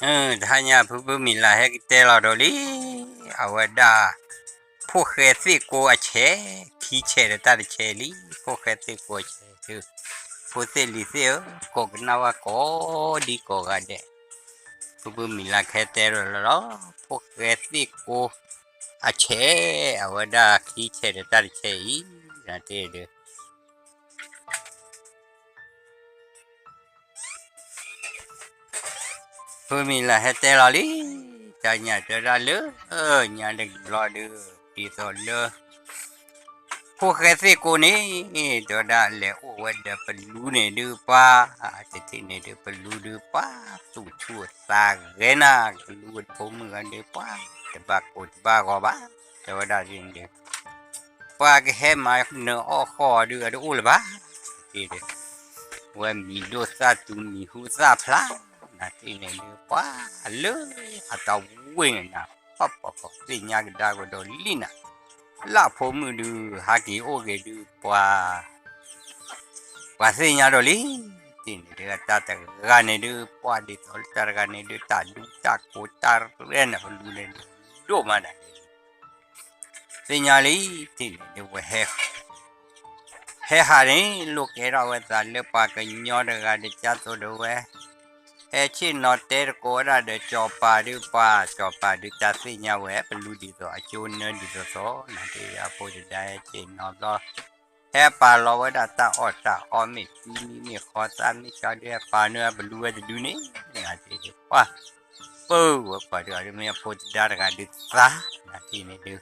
တဟါညါဖုဖုမံၤလၢ်ဟဲကတဲလီၤဒီးလံ, အဝဲဒၣ် ဖိၣ်ဃဲသ့ၣ်ကိအဆဲး, ခံဆဲးဒီးတၢ်တဆဲးလံ, ဖိၣ်ဃဲသ့ၣ်ကိအဆဲး, ဖိသ့ၣ်လံၤသ့ၣ်ဧၢ, ကိးကနၣ်ဝဲကိးဒံကိးဂၤဒဲး, ဖုဖုမံၤလၢ်ကဟဲတဲလီၤလီၤ, ဖိၣ်ဃဲသ့ၣ်ကိ အဆဲး, အဝဲဒၣ်ခံဆဲးဒီးတၢ်တဆဲးအံၤ, နတ့ဒီး ဖုမံၤလၢ်ဟဲတဲလီၤလံ, တၢ်ညၣ်တဲဒၣ်လၢ ညါတဘျီဒီး ဒ်သိးလၢ ဖိၣ်ဃဲသ့ၣ်ကိန့ၣ် တဲဝဲဒၣ်လဲၤအိၣ်ဝဲဒီးပလူန့ၣ်ဒုးပှၤ, တထံၣ်န့ၣ်ဒုးပလူဒုးပှၤ, သူၣ်ဆူၣ်သးဂဲၤနၤ, ပလူဝဲဖိမုၣ်ဂၤဒုးပှၤ, တဘၣ်ကိၢ်တဘၣ်ဂီၤဘၣ်, တဲဝဲဒၣ်ဒ်န့ၣ်ဒုး ပှၤကဟဲမၤနၢၤအီၣ်ဃီဒုး အတအိၣ်လၢၤဘၣ်, ဝဲမံၤဒိၣ်သၣ်တူၤမံၤဟူသၣ်ဖျါ, နၤတ့န့ၣ်ဒုးပှၤ, လၢအတၢ်ဝ့ၢ်န့ၣ်နၤ, ပှၤပှၤပှၤသ့ၣ်ညါကဒါကဒီးလံနၤ, လၢအဖိမုၣ်ဒုး ဟးက့ၤအိၣ်က့ၤဒုးပှၤ ပှၤသ့ၣ်ညါဒီးလံ, တ့န့ၣ်ဒုးတၢ်တဂၤန့ၣ်ဒုး ပှၤဒ်သိးလၢတၢ်တဂၤန့ၣ်ဒုး တၢ်ဒူတၢ်ကိးတၢ်ရဲၣ်န့ၣ် ပလူန့ၣ်ဒုး ဒိၣ်မးနၤ, သ့ၣ်ညါလံ, တ့န့ၣ်ဒုးဝဲ ဟဲဟးန့ၣ် လိာ်ကဲထီၣ်ဝဲသးလၢပှၤကညီတဂၤဒ်ကသိးဒီးဝဲ, ဟဲဆ့ၣ်နီၤတဲတကိးဝဲဒၣ်ဒီးစီၤပၤဒုးပှၤ, စီၤပၤဒုးတၢ်သ့ၣ်ညါဝဲ ပလူဒ်သိးအကၠိနၢဒ်သိးသိး, နၤတ့အဖိတဒါဟဲဆ့ၣ်နီၤဘျီ ဟဲပာ်လီၤဝဲဒၣ်တၢ်အီၣ်တၢ်အီ မ့ၢ်သံမံမ့ၢ်ဃီသၣ်မ့ၢ်ကၠီဒုး ဟဲပာ်နုာ်ပလူဝဲတဒုန့ၣ်, နၤတ့ဒုးပှၤ, ပၢဝဲပှၤဒုးအဒုးမ့ၢ်အဖိတဒါတဂၤဒုးသး, နၤတ့န့ၣ်ဒုး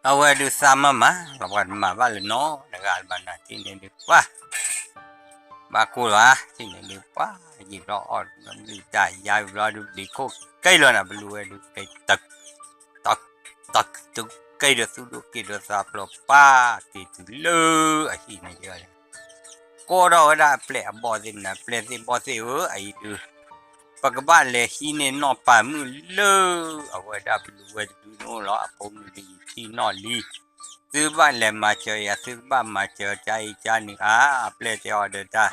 အဝဲဒုးသးမၤမၤလီၤ ပှၤတမၤဘၣ်လၢၤနီတဂၤလၢၤဘၣ် နၤတ့န့ၣ်ဒုးပှၤ, ဘၣ်ကိၢ်လီၤဧါ တ့န့ၣ်ဒုးပှၤ, ယံာ်ဘျီအီၣ်မုၢ်တၢ်ယါဘျီဒုး ဘျံးခိၣ်ကဲလီၤနၤ ပလူဝဲဒုးကဲ တၢ် တၢ် တၢ်ကဲဒီးသူၣ်ဒိၣ်က့ၤဒီးသးပျီပှၤ, က့ၤတုၤလၢအဟံၣ်န့ၣ်, ကိးထီၣ်ဝဲဒၣ်အပျဲၢ်အဘီၣ်သ့ၣ်နၤ ပျဲၢ်သ့ၣ်ဘီၣ်သ့ၣ်ဧၢ, အအံၤဒုး ပကဘၣ်လဲၤဟံးန့ၢ်နီၢ်ပၤမုၣ်လၢ အဝဲဒၣ်ပလူဝဲတဒုန့ၣ်အိၣ်လီၤ အဖိမုၣ်ဒုးယထံၣ်နီၣ်လံ, သုဘၣ်လဲၤမၤစၢၤယၤ သုကဘၣ်မၤစၢၤကါအံၤကါနုာ်ဧါ, အပျဲၢ်တဲအီၤဒီးတၢ်,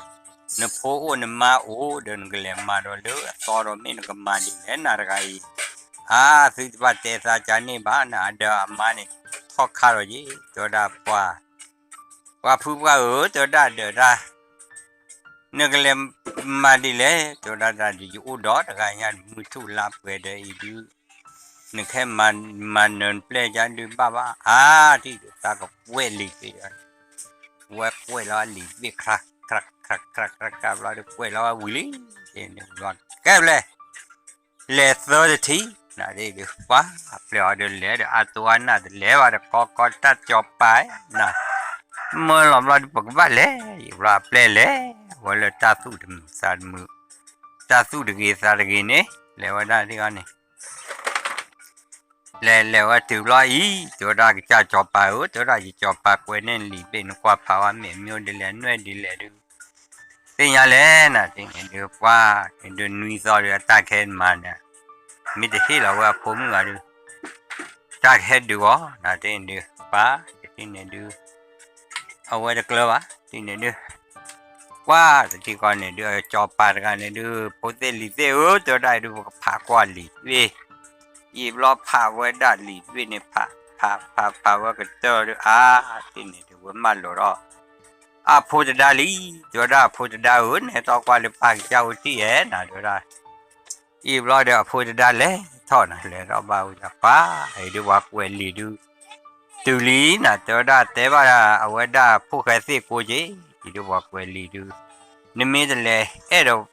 နဖိအိၣ်နမါအိၣ်ဒီး နကလဲၤမၤဒီးလၢအသီဒီး မ့ၢ်နကမၤဒ်လဲၣ်နၤတဂၤအံၤ, အါ သုတဘၣ်တဲသးကါန့ၣ်ဘၣ် နၤဒီးအမါန့ၣ်, ထီၣ်ခါဒီးယ့ၣ် တဲဝဲဒၣ်ပှၤ ပှၤဖုပှၢ်ဧၢ တဲဝဲဒၣ်ဒီးတၢ်, နကလဲၤမၤဒ်လဲၣ် တဲဝဲဒၣ်တၢ်ဒ်ယအိၣ်ဒီးတဂၤညါ မုၢ်ထူၣ်လါပှဲၤဒီးအံၤဒုး, နကဟဲမၤနၢၤနပျဲၢ်ကါဒုးဘၣ်ဘၣ် အါ ထံၣ်ဒုးသးကပှဲၤလံာ်သ့ၣ်, ဝဲကွဲးလီၤဝဲလံာ်သ့ၣ် ခြာခြာခြာခြာခြာဘျီဒီး ကွဲးလီၤဝဲဝံၤလံ, ကဲဘျဲၣ် လဲၤသၢတထံၣ်, နၤဒ်ဒုးပှၤ, အပျဲၢ်အီၤဒုးလဲၤဒီး အါတိအါနၢ်တလဲၤဘၣ်ဒီး ကီကီတၢ်စီၤပၤနၤ, မၢလီၤဘျီဒီး ပကဘၣ်လဲၤ, ယဘျီအပျဲၢ်လဲၤ, ဝဲလၢတၢ်သူၣ်တမုာ်သးတမုာ်, တၢ်သူၣ်တဂ့ၤသးတဂ့ၤန့ၣ် လဲၤဝဲဒၣ်ဒ်အံၤန့ၣ် လဲၤလဲၤဝဲတုၤဘျီအံၤ တဲဝဲဒၣ်ကစၢ်စီၤပၤဧၢ တဲဝဲဒၣ်ယစီၤပၤကွဲးန့ၢ်လံာ်ဘ့ၣ် နကွၢ်ဖးဝဲမ့ၢ်မ့ၢ်အိၣ်ဒ်လဲၣ် နွဲၣ်ဒ်လဲၣ်ဒုး, သ့ၣ်ညါလဲၣ် နၤဒ်န့ၣ်ဒုးပှၤ, ဒုးနွံသီဒီးအတၢ်ကဟဲမၤနၤ, မ့ၢ်တဟ့ၣ်လီၤဝဲအဖိမုၣ်ဂၤဒုး, တၢ်ကဟဲဒုးအီၤ နၤဒ်န့ၣ်ဒုးပှၤ, တထံၣ်န့ၣ်ဒုး အဝဲတကျၢၤဘၣ် တထံၣ်န့ၣ်ဒုး, ပှၤတထံၣ်ဃီန့ၣ်ဒုး စီၤပၤတဂၤန့ၣ်ဒုး ဖိသ့ၣ်လံၤသ့ၣ်ဧၢ တဲဝဲဒၣ်အံၤဒုး ပကဖးကွၢ်လံာ်ဘ့ၣ်, ယံာ်ဘျီဖးဝဲဒၣ်လံာ်ဘ့ၣ်န့ၣ် ဖးဖးဖးဖးဝဲကတၢၢ်ဒီး အါ တထံၣ်န့ၣ်ဒုး ဝဲမၢလိာ်ဒီး အဖိတဒါလံ, တဲဝဲဒၣ်အဖိတဒါဧၢ နဟဲသီကွၢ်လၢပၢ်ကစၢ်အိၣ်ထံၣ်ဧါ နၤတဲဝဲဒၣ် အံၤဘျီဒီးအဖိတဒါလဲၤထီၣ်နၤ လဲၤထီၣ်ဘၣ်ဝံၤဒီးပှၤ, အံၤဒုးပှၤကွဲးလံာ်ဒုး, တုၤလံနၤ တဲဝဲဒၣ် တဲဘၣ်အဝဲဒၣ်ဖိၣ်ဃဲသ့ၣ်ကိက့ၤ, အံၤဒုးပှၤကွဲးလံာ်ဒုး, နမ့ၢ်တလဲၤအဲၣ်ဒိး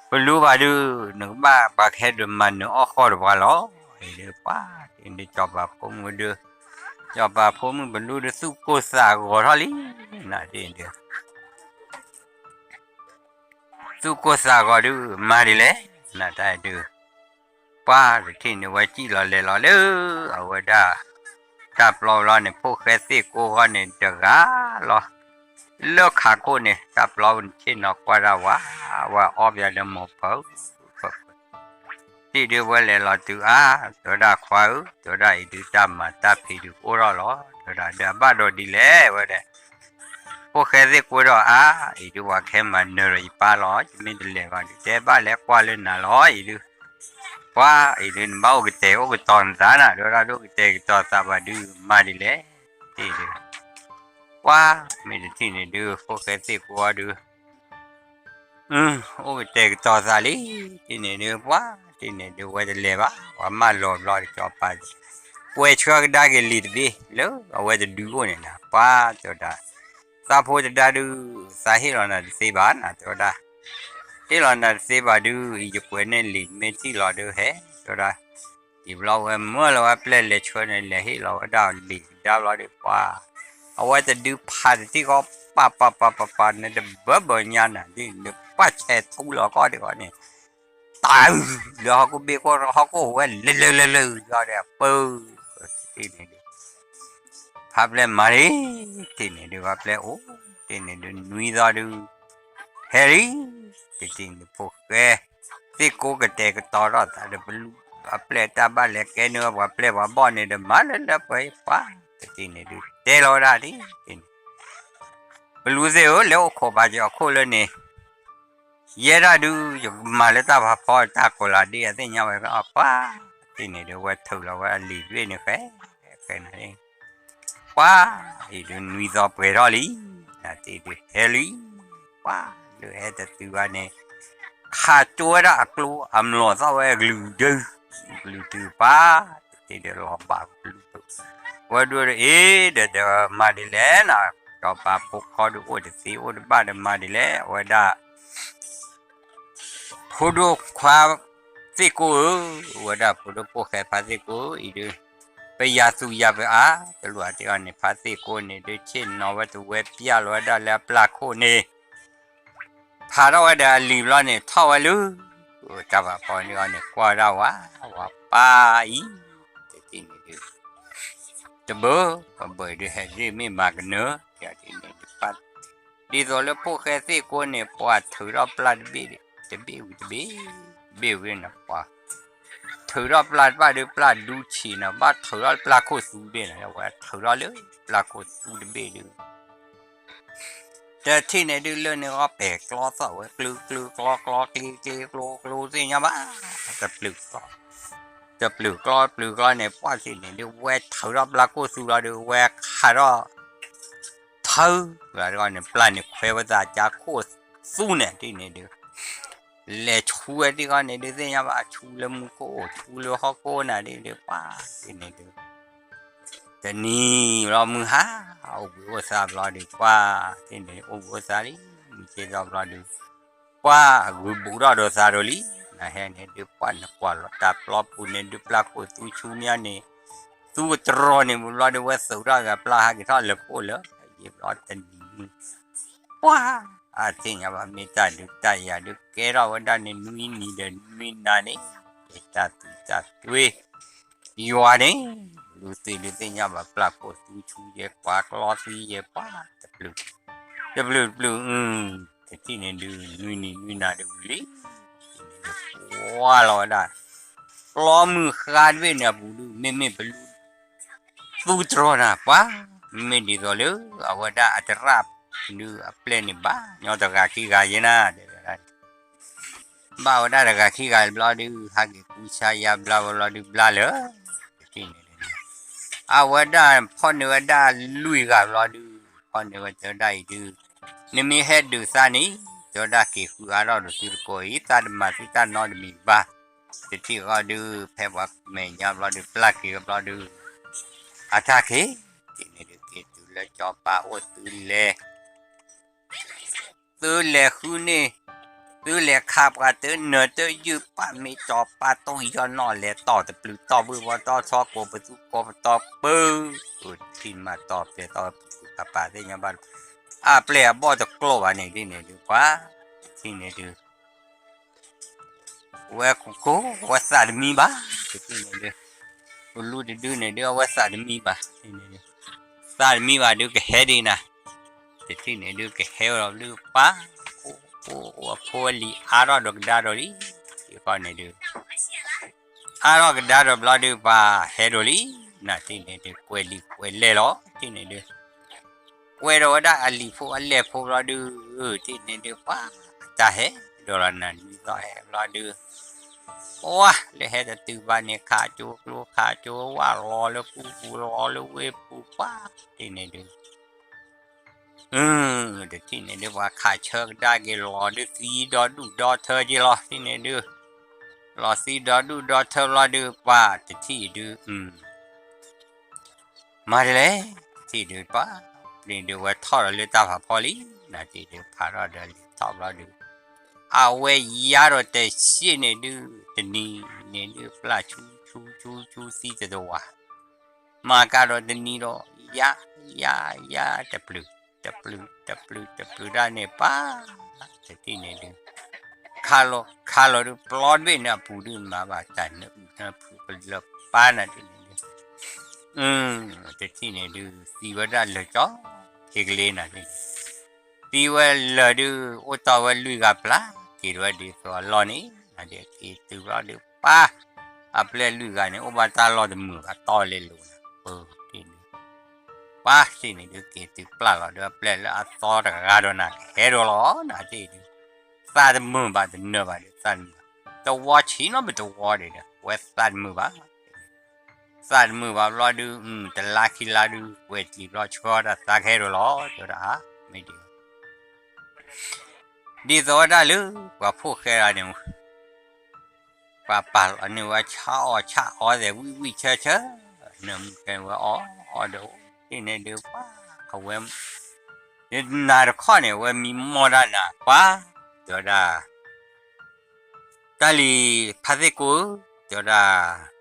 ပလူဘၣ်ဒုး, နကဘၣ်ပှၤကဟဲဒုးမၤနၢၤအီၣ်ဃီတပှၤလီၤ, အံၤဒုးပှၤ, ဒ်စီၤပၤဖိမုၣ်ဒုး, စီၤပၤဖိမုၣ်ပလူဒုး သူၣ်ကိၢ်သးဂီၤထီၣ်လံ, နၤဒ်ဒုး သူၣ်ကိၢ်သးဂီၤဒုး မၤဒ်လဲၣ်, နၤတၢ်ဒုး, ပှၤတထံၣ်န့ၣ် ဝဲစံၣ်လီၤလဲၤလီၤလၢ အဝဲဒၣ် တၢ်ပျီဘျီန့ၣ် ဖိၣ်ဃဲသ့ၣ်ကိဂီၢ်န့ၣ်တဂၤလီၤ, လၢခးခိၣ်န့ၣ် တၢ်ပျီပူၤန့ၣ် ဆ့ၣ်နီၤကွၢ်ဒၣ်ဝဲ, ဝဲအီၣ်ပယီၤဒီးမိၢ်ပၢၤ တထံၣ်ဒုးဝဲလဲၤလီၤတုၤအါ, တဲဝဲဒၣ်ခွါဧၢ, တဲဝဲဒၣ်အံၤဒုးတၢ်မၤတၢ်ဖံးဒုးအိၣ်ထီၣ်လီၤ, တဲဝဲဒၣ်ဒီးအဘၣ်ဒီးဒ်လဲၣ်ဝဲဒၣ်, ပ ဖိၣ်ဃဲသ့ၣ်ကိဒီးအါ, အံၤဒုးပှၤကဟဲမၤနၢၤဒီးယပၢ်လီၤ, ယမ့ၢ်တလဲၤဘၣ်ဒုး တဲဘၣ်လဲၤကွၢ်လၢနၤလီၤ, အံၤဒုး, ပှၤအံၤဒုး နဘၣ်အိၣ်ကတဲာ်အိၣ်ကတီၤနသးနၤ, တဲဝဲဒၣ်ဒ်အိၣ်ကတဲာ်ကတီၤသးဘၣ်ဒုး မၤဒ်လဲၣ်, တ့ၢ်ဒုး, ပှၤမ့ၢ်တထံၣ်န့ၣ်ဒုး ဖိၣ်ဃဲသ့ၣ်ကိအီၤဒုး အိၣ်ကတဲာ်ကတီၤသးလံ, တ့ၢ်န့ၣ်ဒုး ပှၤတ့ၢ်န့ၣ်ဒုး ဝဲတလဲၤဘၣ်, ပှၤမၢလီၤဘျီတကီၤပၤ, ကွဲးဆှၢကဒါက့ၤလံာ်တဘ့ၣ်လၢအဝဲတဒုအိၣ်န့ၣ်နၤ, ပှၤတဲဝဲဒၣ်, သးဖိတဒါဒုး, သးဟ့ၣ်လီၤနၤတသ့ဘၣ်နၤ တဲဝဲဒၣ်, ဟ့ၣ်လီၤနၤတသ့ဘၣ်ဒုး အံၤယကွဲးန့ၢ်လံာ်မ့ၢ်ထံၣ်လီၤဒုးဟဲ, တဲဝဲဒၣ်, ဒ်ဘျီဝဲမၢလီၤဝဲပျဲၢ်လဲၤဆှၢန့ၣ် လဲၤဟ့ၣ်လီၤဝဲဒၣ်လံာ်ကဒါဘျီဒုး ပှၤ အဝဲတဒုဖးတထံၣ်ဃီ ပၢ်ပၢ်ပၢ်ပၢ်ပၢ် နတဘၢဘၢညါနၤဒ် နပၢ်ဆဲးထူလီၤကီၢ်ဒံးဃီန့ၣ်, တၢ်လၢဟီၣ်ခိၣ်ဘ့ၣ်ခိၣ်ဟီၣ်ခိၣ်ဝဲလၢလၢလၢလၢလီၤဒီး ပၢ်, တထံၣ်န့ၣ်ဒုး ဖါပျဲၢ်မၤလံ, တထံၣ်န့ၣ်ဒုး ဖါပျဲၢ်အိၣ်, တထံၣ်န့ၣ်ဒုး နွံသီဒုး ဟဲလံ, တထံၣ်န့ၣ်ဖိၣ်ဃဲ သ့ၣ်ကိကတဲာ်ကတီၤထီၣ်သးဒီးပလူ, ပှၤပျဲၢ်တၢ်ဘၣ်လဲၤကဲန့ၢ်ဝဲပှၤပျဲၢ်ပှၤဘီၣ်န့ၣ်ဒီး မၤလၢလၢပှဲၤပှၤ, တထံၣ်န့ၣ်ဒုး တဲလီၤဝဲဒၣ်ဒ်န့ၣ်, ပလူသ့ၣ်ဧၢ, လဲၤအိၣ်ခိးပာ်စၢၤအခိၣ်လၢန့ၣ်, ယဲဒၣ်ဒုး ယကမၤလၢတၢ်ဖးဖီတၢ်ကိးလးဒ့ အသ့ၣ်ညါဝဲကီးပှၤ, တထံၣ်န့ၣ်ဒုး ဝဲထုးလီၤဝဲအလံာ်တဘ့ၣ်န့ၣ်ဃဲ, ဃဲနၤ, ပှၤ, အံၤဒုးနွံသီပှဲၤထီၣ်လံ, နတ့ၢ်ဒုးဟဲလံ, ပှၤ, ဒုးဟဲတတုၤဘၣ်န့ၣ်, ခးကၠိဝဲဒၣ်အကျိ အမျိာ်သီၣ်ဝဲအကလုာ်ဒုး, ကလုာ်တုၤပှၤ, တထံၣ်ဒုးလီၤဘၣ်ကလုာ်တုၤ, ဝဲဒုးဒီးအ့ၣ်ဒီးဒီးမၤဒ်လဲၣ်နၤ, စီၤပၤဖိခွါဒုးအိၣ်တသ့အိၣ်တဘၣ်ဒီးမၤဒ်လဲၣ်, အဝဲဒၣ် ဖိဒိၣ်ခွါသ့ၣ်ကိဧၢ, ဝဲဒၣ်ဖိဒိၣ်ဖိၣ်ဃဲဖါသ့ၣ်ကိအံၤဒုး, ပယၤသူၣ်ယၤပအါ, တလိၣ်အါတ့ၢ်အီၤန့ၣ် ဖါသ့ၣ်ကိန့ၣ်ဒုး ဆ့ၣ်နီၤဝဲတဝဲပျၢ်လီၤဝဲဒၣ်လၢအပျၢ်ခိၣ်န့ၣ်, ဖးထီၣ်ဝဲဒီးအလံာ်ဘျီန့ၣ် ထီၣ်ဝဲလၢ တၢ်ဖးဖီန့ၢ်အီၤန့ၣ် ကွၢ်ဝဲဒၣ်ဝဲ, ဝဲပၢ်အံၤ, တထံၣ်န့ၣ်ဒုး တဘၢ, ပဘၢအံၤဒုး ဟဲဒ်မ့ၢ်မၤကနၢၤ, တထံၣ်န့ၣ်ဒုး ဒ်သိးလၢဖိၣ်ဃဲသ့ၣ်ကိန့ၣ် ပှၤထုးထီၣ်ပျၢ်တဘ့ၣ်, တဘ့ၣ်ဝံၤတဘ့ၣ်, ဘ့ၣ်ဝံၤန့ၣ်ပှၤ, ထုးထီၣ်ပျၢ်တဘၣ်ဒုးပျၢ်ဒူဆံးန့ၣ် ဘၣ်ထုးထီၣ်ပျၢ်ခိၣ်သူတဘ့ၣ်န့ၣ် ဝဲထုးထီၣ်လၢပျၢ်ခိၣ်သူတဘ့ၣ်ဒုး တထံၣ်န့ၣ်ဒုးလၢန့ၣ်ဂီၢ်ပဲာ်ကျီသီၣ်ဝဲ ကျုကျုကျီကျီကျ့ကျ့ကျိကျိသ့ၣ်ညါဘၣ်, တပျုာ်ကျီ, တပျုာ်ကျီပျုာ်ကျီန့ၣ် ပှၢ်ထံၣ်န့ၣ်ဒုး ဝဲထုးထီၣ်ပျၢ်ခိၣ်သူလီၤဒုး ဝဲခးထီၣ် ထၢ, န့ၣ်ပျၢ်န့ၣ်ခွဲဝဲသးကၢခိၣ်သူန့ၣ် တထံၣ်န့ၣ်ဒုး လဲၤဆူဝဲတ့ၢ်ဂီၢ်န့ၣ်ဒုး သ့ၣ်ညါဘၣ် ဆူလၢမူခိၣ်အိၣ် ဆူလၢဟီၣ်ခိၣ်နၤဒုး ပှၢ်ထံၣ်န့ၣ်ဒုး တနံၤဘျီမုၢ်ဟါ အိၣ်ဘှံးအိၣ်သါဘျီဒုး ပှၢ်ထံၣ်န့ၣ် အိၣ်ဘှံးအိၣ်သါလံ မုၢ်ဆ့ၣ်ထီၣ်ဘျီဒုး ပှၢ်ဂုာ်ဘူးထီၣ်ဒီးသးဒီးလံ, နဟဲန့ၣ်ဒုး ပှၢ်နကွၢ်လီၤတၢ်ပျီပူၤန့ၣ်ဒုး ပျၢ်ခိၣ်သူဆူမးန့ၣ် သူကတြီၤန့ၣ် ဘျီဒုး ဝဲသုးထီၣ်ဂၤပျၢ်ဟးက့ၤထီၣ်လၢခိၣ်လၢ ယံာ်ဘျီတနံၤမုၢ် ပှၢ် အသ့ၣ်ညါဘၣ် မ့ၢ်တၢ်ဒုးတၢ်ယၤဒုး ကဲထီၣ်ဝဲဒၣ်န့ၣ် နွံနံၤဒီးနွံနၤန့ၣ် တၢ်သူတၢ်သွံ ယွၤန့ၣ် လူၤသ့ၣ်ဒုးသ့ၣ်ညါဘၣ် ပျၢ်ခိၣ်သူဆူယဲ ကွၢ်ကျီသံယဲ ပှၢ် တပျုာ် တပျုာ်တပျုာ် တထံၣ်န့ၣ်ဒုး နွံနံၤနွံနၤဒုးဝံၤလံ ကွၢ်လီၤဝဲဒၣ် ကျီမုၢ်ဃါတဘ့ၣ်န့ၣ်အပူၤဒုး မ့မ့ၢ်ပလူ သူတြီၤနၤ ပှၤ မ့ၢ်ဒ်သိးလၢ အဝဲဒၣ်အတရၣ်ဒုးအပျဲၢ်န့ၣ် ဘၣ်ညီတဂၤခံဂၤယဲနၤ တဲဝဲဒၣ် ဘၣ်ဝဲဒၣ်တဂၤခံဂၤဘျီဒုး ဟးက့ၤကူစါယါဘျါဝဲဘျီဒုး ဘျါလၢ တထံၣ်န့ၣ် အဝဲဒၣ်ဖီၣ်န့ၢ်ဝဲဒၣ်လွံၢ်ဂၤဘျီဒုး ဖီၣ်န့ၢ်ဝဲတဲဝဲဒၣ်အံၤဒုး နမ့ၢ်ဟဲဒုးသးန့ၣ် တဲဝဲဒၣ်က့ၤဃုအါထီၣ်ဒီးသုတကိးအံၤ သးတမၤသုတၢ်နီတမံၤဘၣ် တထံၣ်ဃီဒုး ဖဲပှၤမဲာ်ညါဘျီဒုး ပျၢ်က့ၤဝဲဘျီဒုး အတၢ်က့ၤ တထံၣ်န့ၣ်ဒုး က့ၤတုၤလၢစီၤပၤအိၣ်သုလဲၤ သုလဲၤဃုန့ၢ် သုလဲၤခးပှၤတနၢၤတယုၢ် ပၢ်မ့ၢ်စီၤပၤတိၢ်ယီၢ်နီၣ်လဲၤတီၢ်တပျုာ်တီၢ်ဘုၣ်ဘီတီၢ်ဆီကိးပသူကိးပတီၢ်ပၢ ထံၣ်မးတီၢ်ပဲာ်တီၢ်ပှၤပာ်သ့ၣ်ညါဘၣ် အပျဲၢ်အဘီၣ်တကျိးဘၣ်န့ၣ်ဒ်န့ၣ်ဒုး ပှၤ တထံၣ်န့ၣ်ဒုး ဝဲကိးကိး ဝဲသးတမံဘၣ် တထံၣ်န့ၣ်ဒုး ပလူတဒုန့ၣ်ဒုး အဝဲသးတမံဘၣ် သးတမံဘၣ်ဒုးကဟဲဒ်နၤ တထံၣ်န့ၣ်ဒုးကဟဲဝဲဒီးဘျုးပၢ် အိၣ်အိၣ်အဖိအလံၤအါထီၣ်ဒီးကဒါဒီးလံ တခီန့ၣ်ဒုး အါထီၣ်ကဒါဒီးဘျီဒုးပှၤဟဲဒီးလံ နထံၣ်န့ၣ်ဒုး ကွဲးလံာ်ကွဲးလဲၢ်လီၤ တထံၣ်န့ၣ်ဒုး ကွဲဒီးဝဲဒၣ်အလံၤဖိအလဲၢ်ဖိဘျီဒုး, ထံၣ်န့ၣ်ဒုး ပှၤတၢ်ဟဲဒီးလီၤနၤ နွံသီဟဲဘျီဒုး, ပှၤလၢဟဲတတုၤဘၣ်န့ၣ် ခးကၠိကျိခးကၠိဝၣ် လီၤလၢကူပူၤ လီၤလၢဝ့ၢ်ပူၤ ပှၤထံၣ်န့ၣ်ဒုး တထံၣ်န့ၣ်ဒုး ပှၤခးဆၢကဒါက့ၤ လီၤဒုးသံဒီဒူၣ်ဒီထၢက့ၤလီၤ ထံၣ်န့ၣ်ဒုး, လီၤသံဒီဒူၣ်ဒီထၢဘျီဒုး ပှၤတထံၣ်ဒုး မၤဒ်လဲၣ်, တထံၣ်ဒုးပှၤ, န့ၣ်ဒုးဝဲထီၣ်ဒီးလၢတၢ်ဖးဖီလံ, နထံၣ်ဒုးဖးထီၣ်ဒီးလံာ်ထီၣ်ဘျီဒုး, အဝဲယါဒီးတစ့ၣ်န့ၣ်ဒုး တနံၤန့ၣ်ဒုး ပျၢ်ဆူဆူဆူဆူသံတတဝၤ, မၤကဒီးတနံၤဒီး ယါ, ယါ, ယါ, တပျုၤ, တပျုၤ, တပျုၤ, တပျုၤတၢ်န့ၣ်ပှၤ, တထံၣ်န့ၣ်ဒုး ခးလီၤ, ခးလီၤဒုး ပျီတဘ့ၣ်န့ၣ်အပူၤဒုး မၤဘၣ်တၢ်နၢအုၣ်နၢဖုးကလၢာ်ပၢ်နၤဒ်န့ၣ်ဒုး, တထံၣ်န့ၣ်ဒုး သံဝဲဒၣ်လၢာ်ကၠီ, ဟ့ကလ့နၤဒ်န့ၣ်, သံဝဲလၢာ်ဒုး အိၣ်တီၢ်ဝဲလွံၢ်ဂၤပျၢ်, က့ၤဒၣ်ဝဲဒ်သိးအလီၢ်န့ၣ်, နဒုးက့ၤတုၤဘျီဒုးပၢ်, အပျဲၢ်လွံၢ်ဂၤန့ၣ် အိၣ်ဘၣ်တၢ်လီၢ်တမုာ်ဘၣ် တီၢ်လဲၤလိၤနၤ, ပထံၣ်န့ၣ် ပှၤထံၣ်န့ၣ်ဒုး က့ၤတုၤပျၢ်လီၤဒီး အပျဲၢ်လၢအသီတဂၤဒီးနၤ ကဟဲဒီးလီၤ နထံၣ်ဒုး, သးတမုာ်ဘၣ်တနၢၤဘၣ်ဒီး သးတမုာ်ဘၣ်, တဝီဆံးနီတဝီဒံးဒီး ဝဲသးတမုာ်ဘၣ်, သးတမုာ်ဘၣ်ဘျီဒုး တလါခံလါဒုး ဝဲၢ်တံၤဘျီဆှၢတၢ်သးကဟဲဒီးလီၤ တဲဝဲဒၣ်, မ့ၢ်ဒ် ဒ်သိးဝဲဒၣ်လၢ ပှၤဖိၣ်ဃဲဂၤန့ၣ် ပှၤပာ်လီၤန့ၢ်ဝဲဆါအီၣ်ဆါအီသဲးဝံၣ်ဝံၣ်ဆၢဆၢ, နၢမူခဲဝဲအီၣ်အီၣ်ဒီး ထံၣ်န့ၣ်ဒုးပှၤ, အဝဲ နၤတခီန့ၣ် အဝဲမံမီၢ်တၢ်နၤ ပှၤ, တဲဝဲဒၣ်, တၢ်လံၤဖါသ့ၣ်ကိးဧၢ, တဲဝဲဒၣ်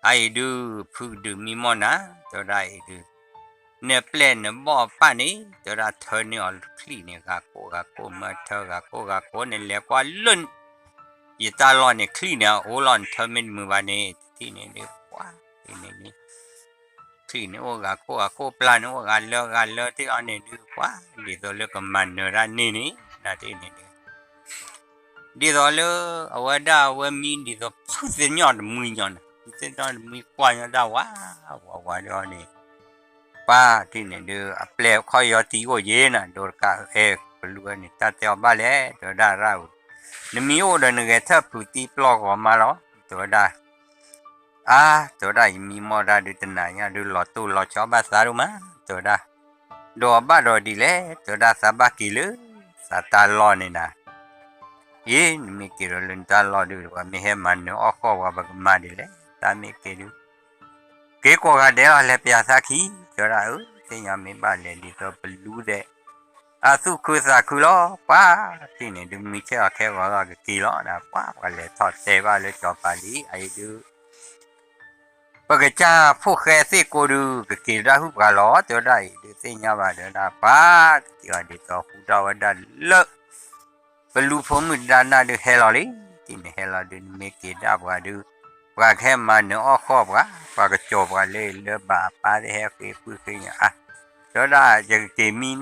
အအံၤဒုး ဖုကဒုးမံမီၢ်နၤ, တဲဝဲဒၣ်အံၤဒုး, နပျဲၢ်နဘီၣ်ပၢ်န့ၣ် တဲဝဲဒၣ် ထၢန့ၢ်အီၤချံၣ်န့ၣ် ဂၤကိၢ်ဂၤကိၢ် မၢထၢဂၤကိၢ်ဂၤကိၢ် နလဲၤကွၢ်လၢ ယတၢ်လီၢ်န့ၣ် ချံၣ်န့ၣ်အအိၣ်လီၤ နထၢမ့ၢ်တမုာ်ဘၣ်န့ၣ် တထံၣ်န့ၣ်ဒုး ပှၤ, ထံၣ်န့ၣ်ဒုး ချံၣ်န့ၣ်အိၣ်ဂၤကိၢ်ဂၤကိၢ် ပျၢ်န့ၣ်အိၣ်ဂၤလၢဂၤလၢ ထံၣ်အီၤန့ၣ်ဒုး ပှၤ, ဒ်သိးလၢကမၤနၢၤတၢ်န့ၢ်န့ၣ် နထံၣ်န့ၣ်ဒုး ဒ်သိးလၢ အဝဲဒၣ်အဝဲမံဒ်သိး ဖုသ့ၣ်ညီၣ်တမှံညီၣ်န့ၣ် ဖုသ့ၣ်ညီၣ်တမှံကွၢ်ညီတၢ်ဝး ဝးဝးဒီးန့ၣ် ပၢ်ထံၣ်န့ၣ်ဒုး အပျဲၢ်ခီၣ်ယီၤတံၢ်အိၣ်ယ့ၤနၤ ဒိတကးအဲၣ်ကလူးဝဲန့ၣ် တၢ်တဲအီၤဘၣ်လဲၣ် တဲဝဲဒၣ်ရၣ်ဧၢ, နမံၤအိၣ်ဒီးနဂဲၤထၢၣ်ဖုးသံပျီၢ်ဂီၤမးလီၤ တဲဝဲဒၣ် အါ တဲဝဲဒၣ် ယမံမီၢ်တၢ်ဒုးတနၤညါဒုး လီၤတိၢ်လီၤဆီဘၣ်သးဒိၣ်မး တဲဝဲဒၣ်, ဒီးအဘၣ်ဒီးဒ်လဲၣ် တဲဝဲဒၣ် သးဘၣ်က့ၤလၢ သးတၢ်လီၢ်န့ၣ်နၤ, အ့ နမ့ၢ်က့ၤဒီးလၢနတၢ်လီၢ်ဒုး ပှၤမ့ၢ်ဟဲမၤနၢၤအီၣ်ဃီၣ်ပှၤ ပကမၤဒ်လဲၣ် သးမ့ၢ်က့ၤဒုး က့ၤကိးဂၤဒဲးလီၤ လဲၤပျးသးခံ တဲဝဲဒၣ်ဧၢ သ့ၣ်ညါမ့ၢ်ဘၣ်လဲၤဒ်သိးပလူသဲး အသူၣ်ခုသးခုလီၤ ပှၤထံၣ်န့ၣ်ဒုး မံဆဲးအီၤခဲဂီၤဂီၤကက့ၤလီၤ ပှၤပှၤလဲၤထီၣ်တဲဘၣ်လၢစီၤပၤလံ အအံၤဒုး ပကစၢ်ဖိၣ်ဃဲသ့ၣ်ကိးဒုး ကက့ၤတၢ်ဟုၣ်ပှၤလီၤ တဲဝဲဒၣ်အံၤဒုး သ့ၣ်ညါဘၣ်တဲဝဲဒၣ် ပှၤတက့ၤအီၤဒ်သိးဟူထီၣ်ဝဲဒၣ်လၢ ပလူဖိမုၣ်ဒါနၢ်ဒုးဟဲလီၤလံ ထံၣ်န့ၣ်ဟဲလီၤဒုး နမ့ၢ်က့ၤဒၣ်ပှၤဒုး ပှၤကဟဲမၤနၢၤအီၣ်ဃီၣ်ပှၤ ပှၤကစီၤပှၤလၢလၢဘၣ်အပၢ်သ့ၣ်ဟဲဃ့ဖုဃ့ညါအါ တဲဝဲဒၣ် ယကက့ၤမံ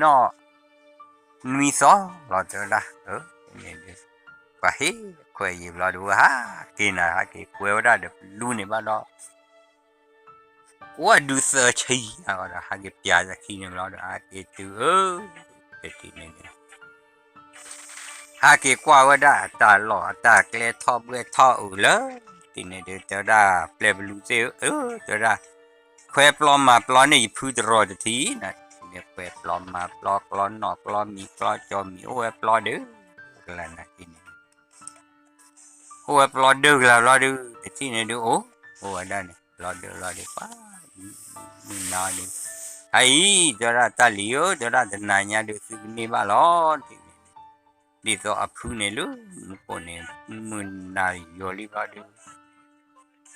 နီၣ် နွံသီလီၤ တဲဝဲဒၣ် န့ၣ်ဒုး ပှၤဟ့ၣ်ခွဲးယံာ်ဘျီဒုး ဝဲဟးက့ၤနၤ ဟးက့ၤကွဲဝဲဒၣ်ဒီးပလူန့ၣ်ဘၣ်ဒီး ကွၢ်ဒုးသၢဆံအဂီၢ်ဒီး ဟးက့ၤပျးသခံန့ၣ်ဘျီဒီး ဟးက့ၤတုၤအၢ တထံၣ်န့ၣ်ဒုး ဟးက့ၤကွၢ်ဝဲဒၣ်အတၢ်လီၢ်အတၢ်ကျဲထီၣ်ဘှဲၣ်ထီၣ်အုးလၢ ထံၣ်န့ၣ်ဒုး တဲဝဲဒၣ် ပျဲၢ်ပလူသ့ၣ်ဧၢ တဲဝဲဒၣ် ခွဲပျီမၤပျီန့ၢ်ယဖုတရီတထံၣ် န့ၣ်ခွဲပျီမၤပျီ ကျီနီၣ်ကျီမံၤ ကျီကၠီမံၤ အိၣ်ဝဲပျီဒုး ကလၢနၤထံၣ်န့ၣ် အိၣ်ဝဲပျီဒုးကလၢဘျီဒုး တထံၣ်န့ၣ်ဒုး အိၣ် အိၣ်ဝဲဒၣ်န့ၣ် ဘျီဒုးဘျီဒုး ပှၤ မုၢ်နၤဒုး အအံၤ တဲဝဲဒၣ် တၢ်လံၤဧၢ တဲဝဲဒၣ် တနၤညါဒုး သုကန့ၢ်ဘၣ်လီၤ ထံၣ်န့ၣ်ဒုး ဒ်သိးအဖုန့ၣ်လၢ မူခိၣ်န့ၣ် မုၢ်နၤယိာ်လံဘျီဒုး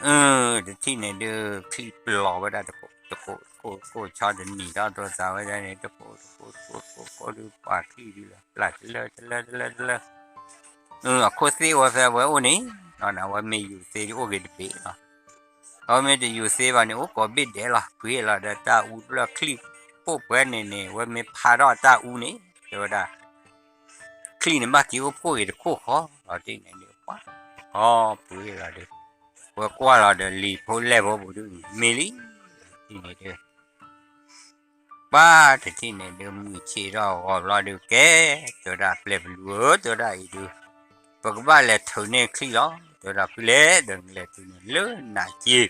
အၢ တထံၣ်န့ၣ်ဒုး ချံၣ်ပျီၤဝဲဒၣ်တကိးတကိးတကိးတကိး ဆီတနံၤထီၣ်တိသးဝဲဒၣ်န့ၣ် တကိးတကိးတကိးတကိးဒုး ပှၤချံၣ်ဒုးလီၤ ပျၢ်တလၢတလၢတလၢတလၢ အခိၣ်သ့ၣ်ဝဲဖဲဝဲအိၣ်န့ၣ် အဝဲမ့ၢ်ယူၤသ့ဒုးအိၣ်ဂ့ၤတဘ့ၣ်လီၤ အဝဲမ့ၢ်တယူၤသ့ဘၣ်န့ၣ် အိၣ်ကိးဘ့ၣ်ဒဲးလီၤ ဖှံလီၤဒီးတၢ်အူတဖျၢၣ်ချံၣ်ပိၢ်ပှဲၤန့ၣ်န့ၣ် အဝဲမ့ၢ်ဖးထီၣ်တၢ်အူန့ၣ် တဲဝဲဒၣ် ချံၣ်န့ၣ်ဘၣ်က့ၤအိၣ်ဖှိၣ်ဂ့ၤတခိၣ်ဃီလီၤ ထံၣ်န့ၣ်ဒုး ပှၤ အီ ဖှံလီၤဒုး ဝဲကွၢ်လီၤဒီးလံၤဖိလဲၢ်ဖိပူၤဒုး မ့ၢ်လံ ထံၣ်န့ၣ်ဒုး ပ ပၢ်တထံၣ်န့ၣ်ဒုး မုၢ်ဆ့ၣ်ထီၣ်ဂီၤဘျီဒုးကဲ, တဲဝဲဒၣ်ပျဲၢ်ပလူဧၢ, တဲဝဲဒၣ်အံၤဒုး ပကဘၣ်လဲၤထုးန့ၢ်ချံၣ်လီၤ, တဲဝဲဒၣ်ဖုလဲၣ်, ဒီးနလဲၤထုးန့ၢ်လၢနးက့,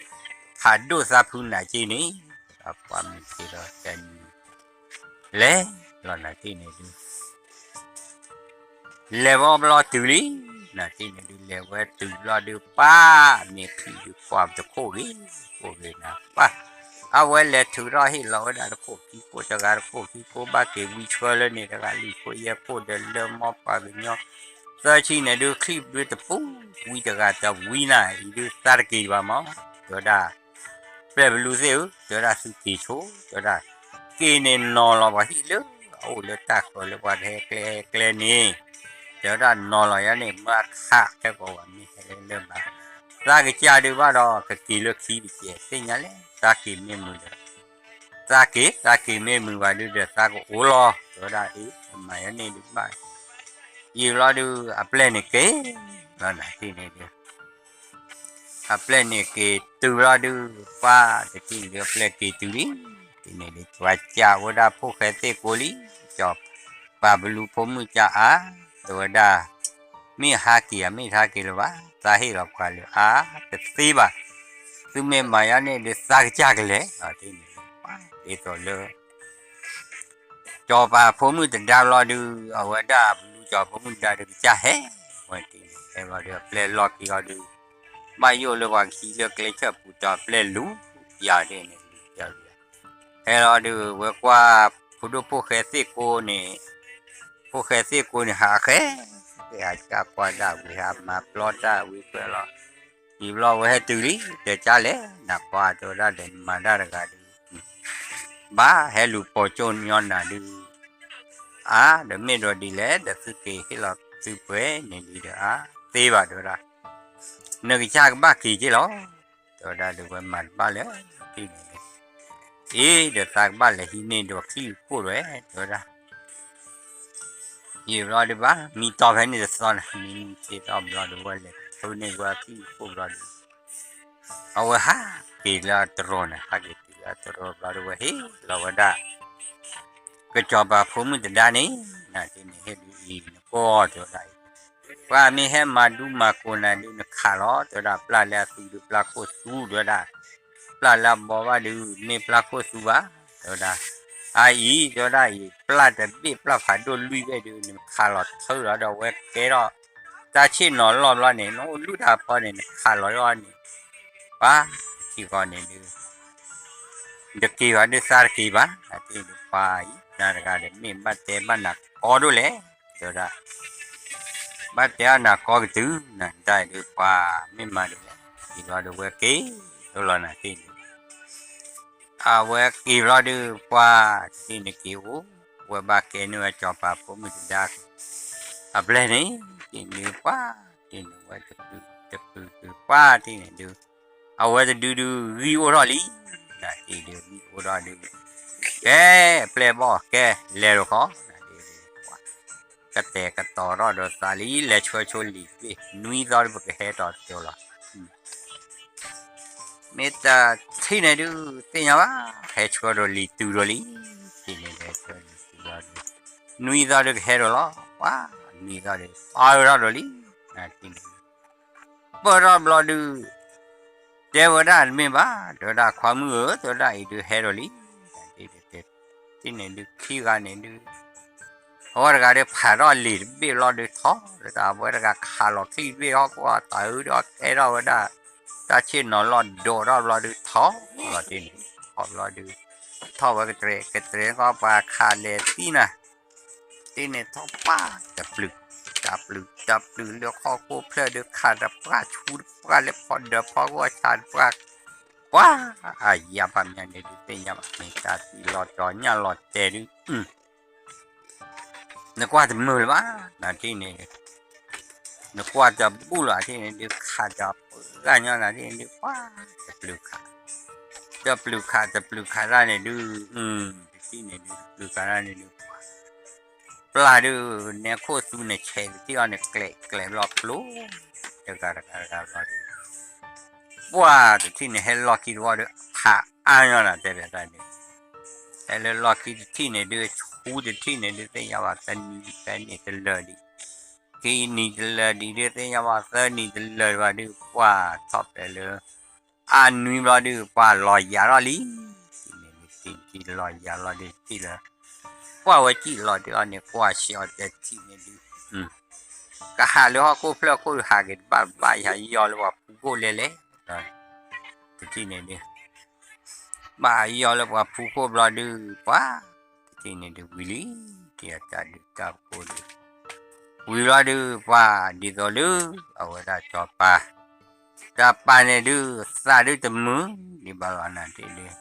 ဖးဒိၣ်သးဖုနးက့န့ၣ်, ဒီးပှၢ်မုၢ်ဆ့ၣ်ထီၣ်တနံၤ လဲၤလီၤနၤတထံၣ်န့ၣ်ဒုး လဲၤဝဲဘျီတုၤလံ, နၤတထံၣ်န့ၣ်ဒုး လဲၤဝဲတုၤဘျီဒုး ပၢ်မ့ၢ်ချံၣ်ဒုး ပှၢ်တခိၣ်ဂ့ၤ, ခိၣ်ဂ့ၤနၤပၢ်, အဝဲလဲၤထုးထီၣ်ဟ့ၣ်လီၤဝဲဒၣ်တခိၣ်ခံခိၣ်တဂၤတခိၣ်ခံခိၣ် ဘၣ်က့ၤဝံဆှၢလၢန့ၣ်တဂၤ လွံၢ်ခိၣ်ယဲၢ်ခိၣ်ဒီးလၢမီပှၤကညီ သၢဆံန့ၣ်ဒုး ချံၣ်ဘုတပူၤ ဝံတဂၤတဝံနၤ အံၤဒုး သးတက့ၤဘၣ်မး, တဲဝဲဒၣ် ပျဲၢ်ပလူသ့ၣ်ဧၢ, တဲဝဲဒၣ်သုက့ၤဆိ, တဲဝဲဒၣ် က့ၤန့ၣ်နီၤလီၤပှၤဟံၣ်လၢ အအိၣ်လၢတၢ်ဃၢၤလၢပှၤတဟဲကျဲဟဲကျဲန့ၣ်, တဲဝဲဒၣ်နီၤလီၤယၤန့ၣ် မၢအခးခဲကိးဝဲမ့ၢ်ဟဲလၢဘၣ်, သးကစၢ်ဒုးဘၣ်ဒီး ကက့ၤလၢခံတကဲး သ့ၣ်ညါလဲၣ် သးက့ၤမ့ၢ်မုာ်ဒီး သးက့ၤ သးက့ၤမ့ၢ်မုာ်ဘၣ်ဒုးဒီး သးကအိၣ်လီၤ တဲဝဲဒၣ်အံၤ မၤယၤန့ၣ်ဒုးဘၣ်, ယံာ်ဘျီဒုး အပျဲၢ်န့ၣ်က့ၤလီၤနၤတထံၣ်န့ၣ်ဒုး အပျဲၢ်န့ၣ်က့ၤတုၤဘျီဒုး ပှၢ်တထံၣ်န့ၣ်ဒုး အပျဲၢ်က့ၤတုၤလံ, တထံၣ်န့ၣ်ဒုး ပှၤကးဝဲဒၣ်ဖိၣ်ဃဲသ့ၣ်ကိးလံ, ကၠီၤပၤပလူဖိမုၣ်ကးအါ, တဲဝဲဒၣ် မ့ၢ်ဟးက့ၤဧါ မ့ၢ်တဟးက့ၤလၢၤဘၣ်, သးဟ့ၣ်လီၤပှၤလၢအါတသ့ဘၣ်, သုမ့ၢ်မၤယၤန့ၣ်ဒုး သးကစၢ်ကလဲၤလီၤတထံၣ်န့ၣ်ဒုး ပှၢ်ဒ်သိးလၢ ကၠီၤပၤဖိမုၣ်တဒါဘျီဒုး အဝဲဒၣ်ပလူကၠီၤဖိမုၣ်တဒါဒုး ကစၢ်ဟဲဝဲတထံၣ်န့ၣ် ဟဲဘျီဒုး အပျဲၢ်လီၢ်ခံအီၤဒုး ဘၣ်ယိၣ်လၢပှၤကဟံးလၢကျဲဆၢၣ်ပူၤဒီး အပျဲၢ်လူၤယၤဒ်န့ၣ် လူၤယၤ ဟဲလီၤဒုး ဝဲကွၢ်ဖိဒိၣ်ဖိၣ်ဃဲသ့ၣ်ကိးန့ၣ်, ဖိၣ်ဃဲသ့ၣ်ကိးန့ၣ် ဟးဃဲ, ဟးကၢ်ကွၢ်ဒၣ်ဝံၤ ဟးမၤပျီတၢ်ဝံၤကွဲးလီၤ, ယံာ်ဘျီဝဲဟဲတုၤလံ တဲကၢ်လဲၣ် နကွၢ်တဲဝဲဒၣ်ဒီး နမၤတၢ်တဂၤဒုး ဘၣ်ဟဲလူၤပိာ်ကၠိညီနၤဒုး အါ ဒီးမ့ၢ်ဒီးဒ်လဲၣ် ဒီးသုက့ၤဟ့ၣ်လီၤသုပှဲၤန့ၣ်ဒုးဒီး အါ သ့ဘၣ်တဲဝဲဒၣ်, နကစၢ်ကဘၣ်က့ၤက့ၤလီၤ တဲဝဲဒၣ်ဒုး ဝဲမၤတဘၣ်လၢၤတထံၣ်န့ၣ်ဒုး, အ့ ဒီးသးကဘၣ်လဲၤဟံးန့ၢ်ဒီးချံၣ်ခိၣ်ဝဲ တဲဝဲဒၣ် ယံာ်ဘျီဒုးဘၣ် မံတီၤဖဲန့ၣ်တသီန့ၣ် မံမံစ့ၢ်ကီးဘျီဒုး ဝဲလဲၤထုးန့ၢ်ဝဲချံၣ်ခိၣ်ဘျီဒုး အဝဲဟးက့ၤလၢအတရီၤန့ၣ် ဟးက့ၤတုၤလၢအတရီၤဘျီဒုး ဝဲဟ့ၣ်လီၤဝဲဒၣ် ကစီၤပၤဖိမုၣ်တဒါန့ၣ်, နၤတထံၣ်န့ၣ် ဟ့ၣ်ဒုးအံၤ နကိးတဲဝဲဒၣ်အံၤ, ပှၤမ့ၢ်ဟဲမၤဒူမၤကိးနၤဒုး နခးလီၤ တဲဝဲဒၣ် ပျၢ်လၢအသူဒုးပျၢ်ခိၣ်သူ တဲဝဲဒၣ်, ပျၢ်လၢအဘီဘၣ်ဒုး မ့ၢ်ပျၢ်ခိၣ်သူဘၣ် တဲဝဲဒၣ်, အအံၤ တဲဝဲဒၣ်အံၤ ပျၢ်တဘ့ၣ်ပျၢ်ဖးဒိၣ်လွံၢ်ဘ့ၣ်ဒုး နခးလီၤထုးလီၤဒီး ဝဲကဲထီၣ် တၢ်ဆ့ၣ်နီၤလီၢ်ဘျီန့ၣ် နအိၣ်လုၢ်တၢ်ဖီန့ၣ် နခးလီၤအီၤန့ၣ်, ပှၤထံဃီန့ၣ်ဒုး တက့ၤဘၣ်ဒုး သးတက့ၤဘၣ် နၤတထံၣ်န့ၣ်ဒုး ပှၤအံၤ နၤတဂၤဒီး မ့ၢ်ဘၣ်တဲဘၣ်နၤကီဒိၣ်လဲၣ် တဲဝဲဒၣ်, ဘၣ်တဲအီၤနၤကီကတုၤ နၤတထံၣ်ဒုး ပှၤမ့ၢ်မၤဒ်လဲၣ် ဒ်ဘျီဒုးဝဲက့ၤဒိၣ်လီၤ နၤတထံၣ်န့ၣ် အဝဲက့ၤဘျီဒုး ပှၤတထံၣ်န့ၣ်က့ၤအိၣ်, ဝဲဘၣ်ကဲန့ၢ်ဝဲစီၤပၤဖိမုၣ်တဒါ အပျဲၢ်န့ၣ် တထံၣ်န့ၣ်ဒုး ပှၤတထံၣ်န့ၣ်ဝဲတကုာ်တကုာ် ပှၤတထံၣ်န့ၣ်ဒုး အဝဲတဒုဒုး ဂံၢ်အိၣ်ထီၣ်လံ, နၤတထံၣ်ဒုး ဂံၢ်အိၣ်ထီၣ်ဒုး ကဲ ပျဲၢ်ဘီၣ် ကဲ လဲၤလိာ်ခီ နၤတထံၣ်ဒုး ပှၤ ကတဲာ်ကတီၤထီၣ်ဒီးသးလံ လဲၤဆှၢဆိလံာ်တဘ့ၣ် နွံသီဒုး ပကဟဲတီၤတကၠိလီၤ မ့ၢ်တထံၣ်န့ၣ်ဒုး သ့ၣ်ညါဘၣ် ဟဲဆှၢဒီးလံာ်တုၤဒီးလံ, တထံၣ်န့ၣ်လဲၤဆှၢလံာ်တုၤဒီးလံ, နွံသီဒုးကဟဲဒီးလီၤ, ပှၤ နွံသီဒုး ပၢထီၣ်ဒီးလံ, နၤတထံၣ်န့ၣ် ပၢထီၣ်ဘျီဒုး တဲဝဲဒၣ်တမ့ၢ်ဘၣ်, တဲဝဲဒၣ်ခွါမုၣ်ဧၢ, တဲဝဲဒၣ်အံၤဒုးဟဲဒီးလံ, တထံၣ်န့ၣ်ဒုး ခံဂၤန့ၣ်ဒုး အဝဲတဂၤဒုးဖးထီၣ်လံာ်တဘ့ၣ်ဘျီဒုးထီၣ်, ဒီးအဝဲတဂၤခးလီၤချံၣ်တဘ့ၣ်ဟီၣ်ခိၣ်အတၢ်အုးဒီးကဲထီၣ်ဝဲဒၣ် တၢ်ဆ့ၣ်နီၤလီၢ်ဒိးထီၣ်ဘျီဒုးထီၣ်လီၤတထံၣ်န့ၣ်, ထီၣ်ဘျီဒုး ထီၣ်ဝဲကတြဲၤကတြဲၤဃီပှၤခးလဲၤသံနၤ တထံၣ်န့ၣ်ထီၣ်ပၢ် တပျုာ် တပျုာ် တပျုာ်လၢဟီၣ်ခိၣ်ဖျၢၣ်ဒုးခးတပှၢ် ဆူတပှၢ်လၢဖီဒၢးဖီခိၣ်ဆးတပှၢ်, ပှၤ အယၤပှၤမၢန့ၣ်ဒုးသ့ၣ်ညါဘၣ် မ့ၢ်တၢ်သံလီၤတီၤညၣ်လီၤတဲာ်ဒုး နကွၢ်တမုာ်လၢၤဘၣ် နၤတထံၣ်န့ၣ် နကွၢ်တဘူၣ်လီၤ အထံၣ်န့ၣ်ဒုး ခးတပှၢ်ညီနၤတထံၣ်န့ၣ်ဒုး ပှၤ တပျုာ်ခး တပျုာ်ခး တပျုာ်ခးတၢ်န့ၣ်ဒုး တထံၣ်န့ၣ်ဒုး တပျုာ်ခးတၢ်န့ၣ်ဒုး ပျၢ်ဒုး နဲခိၣ်သူန့ၣ်ဆဲးတထံၣ်အီၤန့ၣ် ကျဲးကျဲးဘျီဖျိ တဂၤတဂၤတဂၤဘျီဒုး ပှၤတထံၣ်န့ၣ်ဟဲလီၢ်ခံတဝီဒုး ဖးအါညီနၤတဲဘၣ်တၢ်န့ၣ် ဖဲလၢလီၢ်ခံတထံၣ်န့ၣ်ဒုး ဆူတထံၣ်န့ၣ်ဒုး သ့ၣ်ညါဘၣ်သၢနံၤသၢနံၤတလၢာ်ဒံး, ခံနံၤတလၢာ်ဒံးဒုး သ့ၣ်ညါဘၣ်သၢနံၤတလၢာ်ဘၣ်ဒုး ပှၢ်ထီၣ်ဖဲလၢ အနွံဘျီဒုး ပှၢ်လီၤယၤထီၣ်လံ, န့ၣ်ဒုး ထံၣ်ထံၣ်လီၤယၤလီၤဒုး ထံၣ်လၢ ပှၢ်ဝဲစံၣ်လီၤဒုးအီၤန့ၣ် ကွၢ်ဆှဲအီၤတထံၣ်န့ၣ်ဒုး ကဟးလၢဟီၣ်ခိၣ်ဖျၢၣ်ခိၣ်ဒုး ဟးက့ၤတဘၣ်ဘၣ် ယၤယီၤလၢပှၤဖူခိၣ်လဲၤလဲၣ်, တထံၣ်န့ၣ်ဒုး ဘၣ်ယီၤလၢပှၤဖူခိၣ်ဘျီဒုး ပှၢ် တထံၣ်န့ၣ်ဒုးဝံၤလံ, ထံၣ်အတၢ်ဒုးတၢ်ဖှိၣ်ဒုး ဝံၤဘျီဒုး ပှၢ်ဒ်သိးလၢ အဝဲဒၣ်စီၤပၤ စီၤပၤန့ၣ်ဒုး သးဒုးတမုာ်ဒံးဘၣ်လီၤနၤတထံၣ်ဒုး,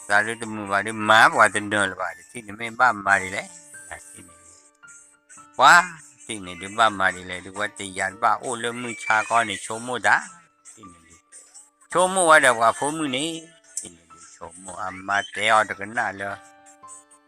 သးဒုးတမုာ်ဘၣ်ဒုး မၤပှၤတနၢၤလၢၤဘၣ် တထံၣ်န့ၣ်မ့ၢ်ဘၣ်မၤဒ်လဲၣ်, နထံၣ်န့ၣ်ဒုး ပှၢ် တထံၣ်န့ၣ်ဒုး ဘၣ်မၤဒ်လဲၣ်ဒုး ဝဲတယၤတဘၣ်အိၣ်လၢမုၢ်ဆါခီန့ၣ် ဆိကမိၣ်တၢ်, တထံၣ်န့ၣ်ဒုး ဆိကမိၣ်ဝဲဒီးပှၤဖိမုၣ်န့ၣ်, တထံၣ်န့ၣ်ဒုး ဆိကမိၣ်အမါတဲအီၤတကနၣ်လၢ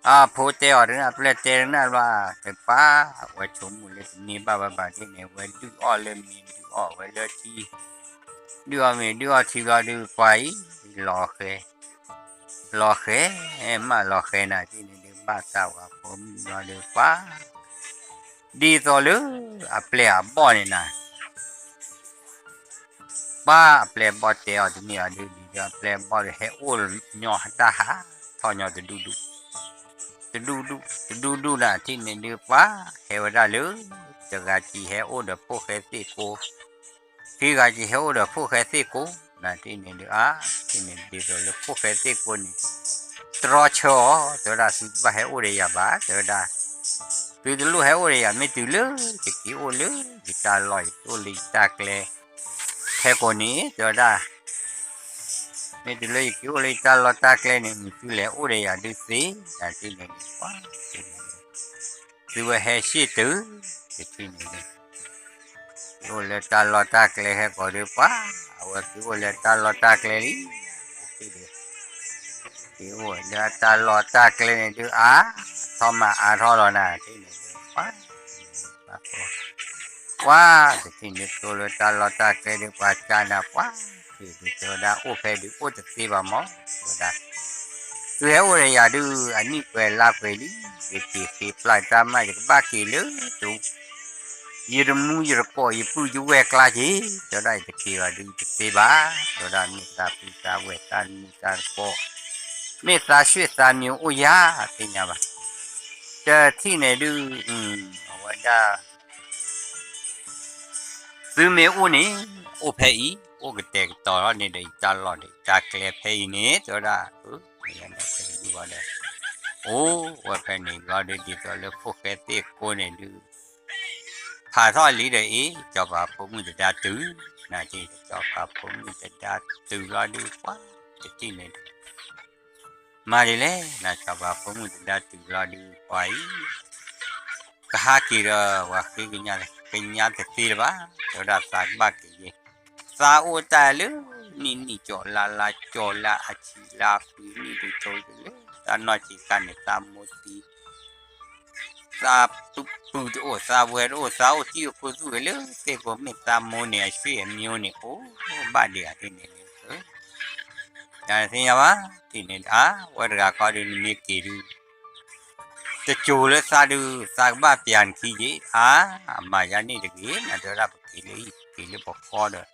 အဖိတဲအီၤတကနၣ် ပျဲၢ်တဲတကနၣ်ဘၣ် တပၢ် အဝဲဆိကမိၣ်လၢတန့ၢ်ဘၣ်ဝဲဘၣ်ဒ်န့ၣ် ဝဲဒုးအီၣ်လၢမ့ၤ ဒုးအီၣ်ဝဲလၢထံ ဒုးအီၣ်မ့ၤ ဒုးအီၣ်ထံဘျီဒုး ပှၢ်အံၤ လီၤဃဲၤ လီၤဃဲၤ မးလီၤဃဲၤနၤတထံၣ်န့ၣ်ဒုး ဘၣ်တၢ်ပှၤဖိမုၣ်ဘျီဒုး ပှၢ် ဒ်သိးလၢ အပျဲၢ်အဘီၣ်န့ၣ်နၤ ပှၢ်အပျဲၢ်အဘီၣ်တဲအီၤတန့ၢ်အီၤဒုး ဒ်သိးအပျဲၢ်အဘီၣ်ဒီး ဟဲအိၣ်ညီတၢ်ဟး ထီၣ်ညီတဒူၣ်ဒူၣ် တဒူၣ်ဒူၣ် တဒူၣ်ဒူၣ်နၤတထံၣ်န့ၣ်ဒုး ပှၢ်ဟဲဝဲဒၣ်လၢ တဂၤစံးဟဲအိၣ်ဒီးဖိၣ်ဃဲသ့ၣ်ကိ ခံဂၤစံးဟဲအိၣ်ဒီးဖိၣ်ဃဲသ့ၣ်ကိ နၤတထံၣ်န့ၣ်ဒုး အါ တထံၣ်န့ၣ်ဒ်သိးလၢဖိၣ်ဃဲသ့ၣ်ကိန့ၣ် တြီဆၢအီၤ တဲဝဲဒၣ် သုတဘၣ်ဟဲအိၣ်ဒီးယၤဘၣ် တဲဝဲဒၣ် သုတလိၣ်ဟဲအိၣ်ဒီးယၤ မ့ၢ်တုၤလၢယက့ၤအိၣ်လၢယတၢ်လီၢ် ယက့ၤအိၣ်လၢယတၢ်ကျဲ ဖဲကိးန့ၣ် တဲဝဲဒၣ် မ့ၢ်တုၤလၢယက့ၤအိၣ်လၢယတၢ်လီၢ်တၢ်ကျဲန့ၣ် မ့ၢ်သုလဲၤအိၣ်ဒီးယၤဒုးသ့ နၤတထံၣ်န့ၣ်ဒုး ပှၢ် သုဝဲဟဲရှ့ၣ်တုၤ တထံၣ်န့ၣ်ဒုး က့ၤအိၣ်လၢတၢ်လီၢ်တၢ်ကျဲဟဲကိးဒုး ပှၢ် အဝဲက့ၤအိၣ်လၢတၢ်လီၢ်တၢ်ကျဲလံ တထံၣ်ဒုး က့ၤအိၣ်လၢတၢ်လီၢ်တၢ်ကျဲန့ၣ်ဒုး အါထီၣ်မးအါထီၣ်လီၤနၤ တထံၣ်န့ၣ်ဒုး ပှၢ် ပှၢ် တထံၣ်န့ၣ်က့ၤအိၣ်လၢတၢ်လီၢ်တၢ်ကျဲဒုး ပှၤကနၣ်ပှၢ် တထံၣ်ဒုး တဲဝဲဒၣ် အိၣ်ဖဲဒုး အိၣ်တသ့ဘၣ်မး တဲဝဲဒၣ် သုဟဲအိၣ်ဒီးယၤဒုး အနံၣ်ပှဲၤလါပှဲၤလံ ယက့ၤဃ့ပျၢ်တၢ်မး ယကဘၣ်က့ၤလၢ ယတမူယတကိး ယပုၢ်ယဝဲၢ်ကျါက့ၤ တဲဝဲဒၣ် ယတက့ၤဘၣ်ဒုး ယတသ့ဘၣ် တဲဝဲဒၣ် မ့ၢ်သးပုၢ်သးဝဲၢ် သးမူသးတကိး မ့ၢ်သးဆွ့ၣ်သးမံၤအိၣ်ယၤ သ့ၣ်ညါဘၣ် တထံၣ်န့ၣ်ဒုး အဝဲဒၣ် သုမ့ၢ်အိၣ်န့ၣ် အိၣ်ဖဲအံၤ အိၣ်ကတဲာ်ကတီၤထီၣ်န့ၣ်ဒီး ယတၢ်လီၢ်ဒီး ယတၢ်ကျဲဖဲအံၤန့ၣ် တဲဝဲဒၣ် ဒီး အိၣ်ဝဲဖဲန့ၣ်ဘျီဒုး ဒ်သိးလၢဖိၣ်ဃဲသ့ၣ်ကိန့ၣ်ဒုး ဖးထီၣ်လံဒီးအံၤ စီၤပၤဖိမုၣ်တဒါတုၤ နၤတထံၣ် စီၤပၤဖိမုၣ်တဒါတုၤဘျီဒုး ပှၢ် တထံၣ်န့ၣ်ဒုး မၤဒ်လဲၣ် နၤ စီၤပၤဖိမုၣ်တဒါတုၤဘျီဒုး ပှၢ်အံၤ ကဟးက့ၤဒီး ပှၤဃ့ကညး ကညးတသ့လၢၤဘၣ် တဲဝဲဒၣ် သးကဘၣ်က့ၤက့ၤ သးအိၣ်တၢ်လၢ နံၣ်နံၣ်ကၠီၤလါလါကၠီၤလါ အဆံးလါ ဃုနံၣ်ဒုး ဆိလၢသးနီၢ်ဆံးခါန့ၣ် သးမိၢ်သံ သးပုၢ်တအိၣ် သးဝဲၢ်တအိၣ် သးအိၣ်တံၢ်အိၣ်ခိၣ်သူၣ်ဂ့ၤလၢသ့ၣ်ကိး မ့ၢ်သးမိၢ်န့ၣ် အဆွေအမျိုးန့ၣ် အိၣ်ဘၣ်ဒံးဧါ တထံၣ်န့ၣ်ဒုး တၢ်သ့ၣ်ညါဘၣ် တထံၣ်န့ၣ် အါ ဝဲတဂၤဃီဒုး နမ့ၢ်က့ၤဒုး တစိၤလၢသးဒုး သးကဘၣ်ပျၢ်နခံက့ၤ အါ မၤယါန့ၣ်တဂ့ၤ နတဲဝဲဒၣ် ပက့ၤလၢအံၤ ပက့ၤလၢပ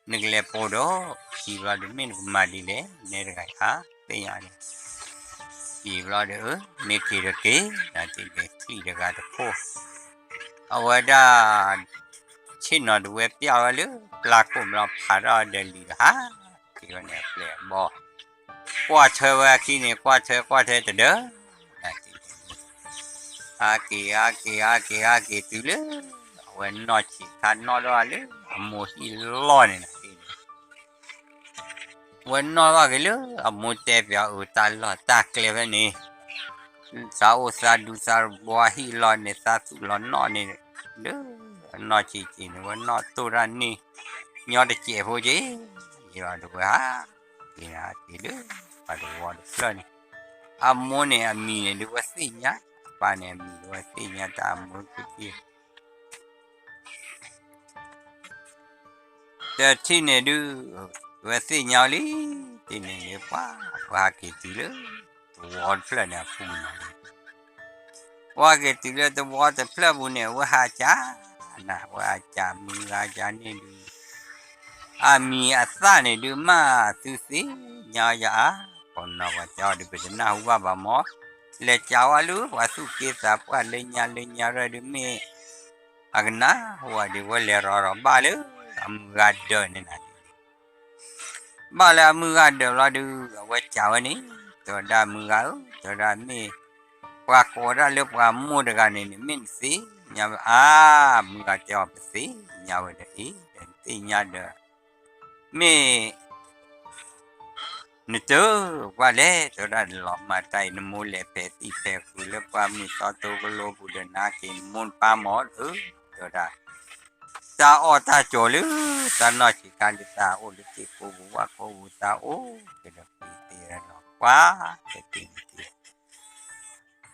ဃီဒီး နကလဲၤပိာ်ဒီး ခံဘျီဒုး မ့ၢ်နကမၤဒ်လဲၣ် နဲတဂၤအံၤ အါ သ့ၣ်ညါန့ၣ် က့ၤဘျီဒီး မ့ၢ်က့ၤဒီးက့ၤ နတထံၣ်န့ၣ် ချံၣ်တဂၤတခိၣ် အဝဲဒၣ် ဆ့ၣ်နီၤတဝဲပျၢ်ဝဲလၢ ပျၢ်ခိၣ်ဘျီ ဖးထီၣ်ဒီးလံၤဒီးဟး က့ၤဝဲန့ၣ်အပျဲၢ်အဘီၣ် ကွၢ်ထွဲဝဲအခံန့ၣ် ကွၢ်ထွဲကွၢ်ထွဲတဒၢ နတထံၣ်န့ၣ် ဟးက့ၤ ဟးက့ၤ ဟးက့ၤ ဟးက့ၤတုၤလၢ အဝဲနီၢ်ဆံးခါနီၣ်ထီၣ်လၢ အမိၢ်ဟံၣ်လီၢ်န့ၣ်နတထံၣ်န့ၣ် ဝဲနီၣ်ထီၣ်က့ၤလၢ အမိၢ်တဲပၠးအုးတၢ်လီၢ်တၢ်ကျဲဖဲန့ၣ် သးအိၣ်သးဒူသးဘှါဟံၣ်လီၢ်န့ၣ် သးသူၣ်လီၤနီၣ်န့ၣ် လၢအနီၢ်ဆံးဆံးန့ၣ် ဝဲနီၣ်တိၢ်တၢ်န့ၣ် ညီတစဲးဖိက့ၤ ယွၤတဝဲဧါ က့ၤနၤက့ၤလၢ ပှၤတဝီတဖျၢၣ်န့ၣ် အမိၢ်န့ၣ်အမံၤန့ၣ်ဒုးဝဲသ့ၣ်ညါ အပၢ်န့ၣ်အမံၤဒုးဝဲသ့ၣ်ညါတၢ်အမိၢ်က့ၤ တထံၣ်န့ၣ်ဒုး ဝဲသ့ၣ်ညါလံ တထံၣ်န့ၣ်ဒုး ပှၤ ပှၤဟးက့ၤတုၤလၢ တ က့ၤတုၤလၢသဝီတဖျၢၣ်န့ၣ်အပူၤန့ၣ်, ပှၤက့ၤတုၤလၢသဝီတဖျၢၣ်ပူၤန့ၣ် အဝဲဟးကၢ်, နဝဲဟးကၢ်မုၢ်ဂၤကၢ်န့ၣ်ဒုး အမံၤအသၣ်န့ၣ်ဒုး မ့ၢ်သုသ့ၣ်ညါယၤဧါ, ပှၤနီၢ်ပှၤတဲအီၤဒုး ပတနၢ်ဟူဘၣ်ဘၣ်မး, လဲၤကၢ်ဝဲလၢပှၤသူၣ်က့သးပှၢ်လၢညါလၢညါရၢၢ်ဒုး မ့ၢ်အကနၣ်ဟူဝဲဒုး ဝဲလဲၤရီၤရီၤဘၣ်လၢအမုၢ်ဂၤဒၢးန့ၣ်နၤ ဘၣ်လၢအမုၢ်ဂၤဒၢးဘျီဒုး အဝဲကၢ်ဝဲန့ၣ်, တဲဝဲဒၣ်မုၢ်ဂၤဧၢ, တဲဝဲဒၣ်မ့ၢ် ပှၤကိးဒၣ်လၢပှၤမိၢ်တဂၤန့ၣ်န့ၣ် မ့ၢ်နသ့ၣ်ညါဝဲဧါ, မုၢ်ဂၤတဲအီၤ ပသ့ၣ်ညါဝဲဒီးအံၤ ဒီးနသ့ၣ်ညါဒီး မ့ၢ် နတၢ်ပှၢ်လဲၣ်, တဲဝဲဒၣ်နလီၤမၢ်တၢ်အံၤ နမိၢ်လဲၤဖဲးသံၣ်ဖဲးဃုာ်လၢပှၢ်မုၢ်သီတိကလိပူၤဒီး နက့ၤနမိၢ်နပၢ်မၢ်ဧၢ, တဲဝဲဒၣ် တၢ်အီၣ်တၢ်ကၠီၤလၢ တၢ်နီၢ်ဆံးခါလၢသးအိၣ်လၢသ့ၣ်ကိပူၤဝၣ်ကိပူၤ သးအိၣ်ကဒီးပှ့ၤသ့ၣ်လီၤ ပှၤတသ့ၣ်န့ၣ်တ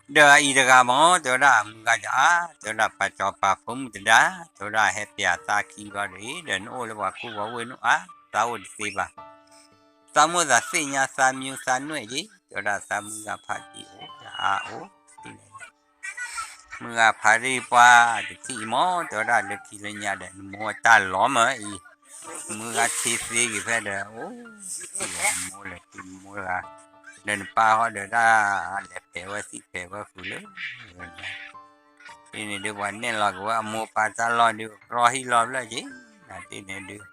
သ့ၣ် ဒီးအအံၤတဂၤမၢ် တဲဝဲဒၣ်မုၢ်ဂၤဒီးအါ, တဲဝဲဒၣ်ပှၤစီၤပၤဖိမုၣ်တဒါ, တဲဝဲဒၣ်ဟဲပၠးသးခံဘျီဒီး ဒီးနအိၣ်လၢပှၤကူပှၤဝ့ၢ်နအိၣ်အါ, သးအိၣ်တသ့ဘၣ်, သးမိၢ်သးသ့ၣ်ညါသးမံသးနွဲၣ်က့ၤ, တဲဝဲဒၣ်သးမုၢ်ဂၤဖးတံၢ်အိၣ် အါအိၣ် မုၢ်ဂၤဖးတံၢ်ပှၤတထံၣ်အံၤမၢ် တဲဝဲဒၣ်လၢခံလၢညါဒီး နမိၢ်တၢ်လီၤမၢ်အံၤ, မုၢ်ဂၤထံသ့က့ၤဖဲဒီး အိၣ် နမိၢ်လဲၤထံမိၢ်ဂၤ, ဒီးနပၢ်ဟီဒီးဒၣ် လဲၤဖဲးဝဲသံၣ်ဖဲးဝဲဃုာ်လၢ တထံၣ်န့ၣ်ဒုး ပှၤနဲၣ်လီၤက့ၤဝဲအမိၢ်ပၢ်တၢ်လီၢ်ဒုး ကြီဟံၣ်လီၤဖျၢၣ်က့ၤ, တထံၣ်န့ၣ်ဒုး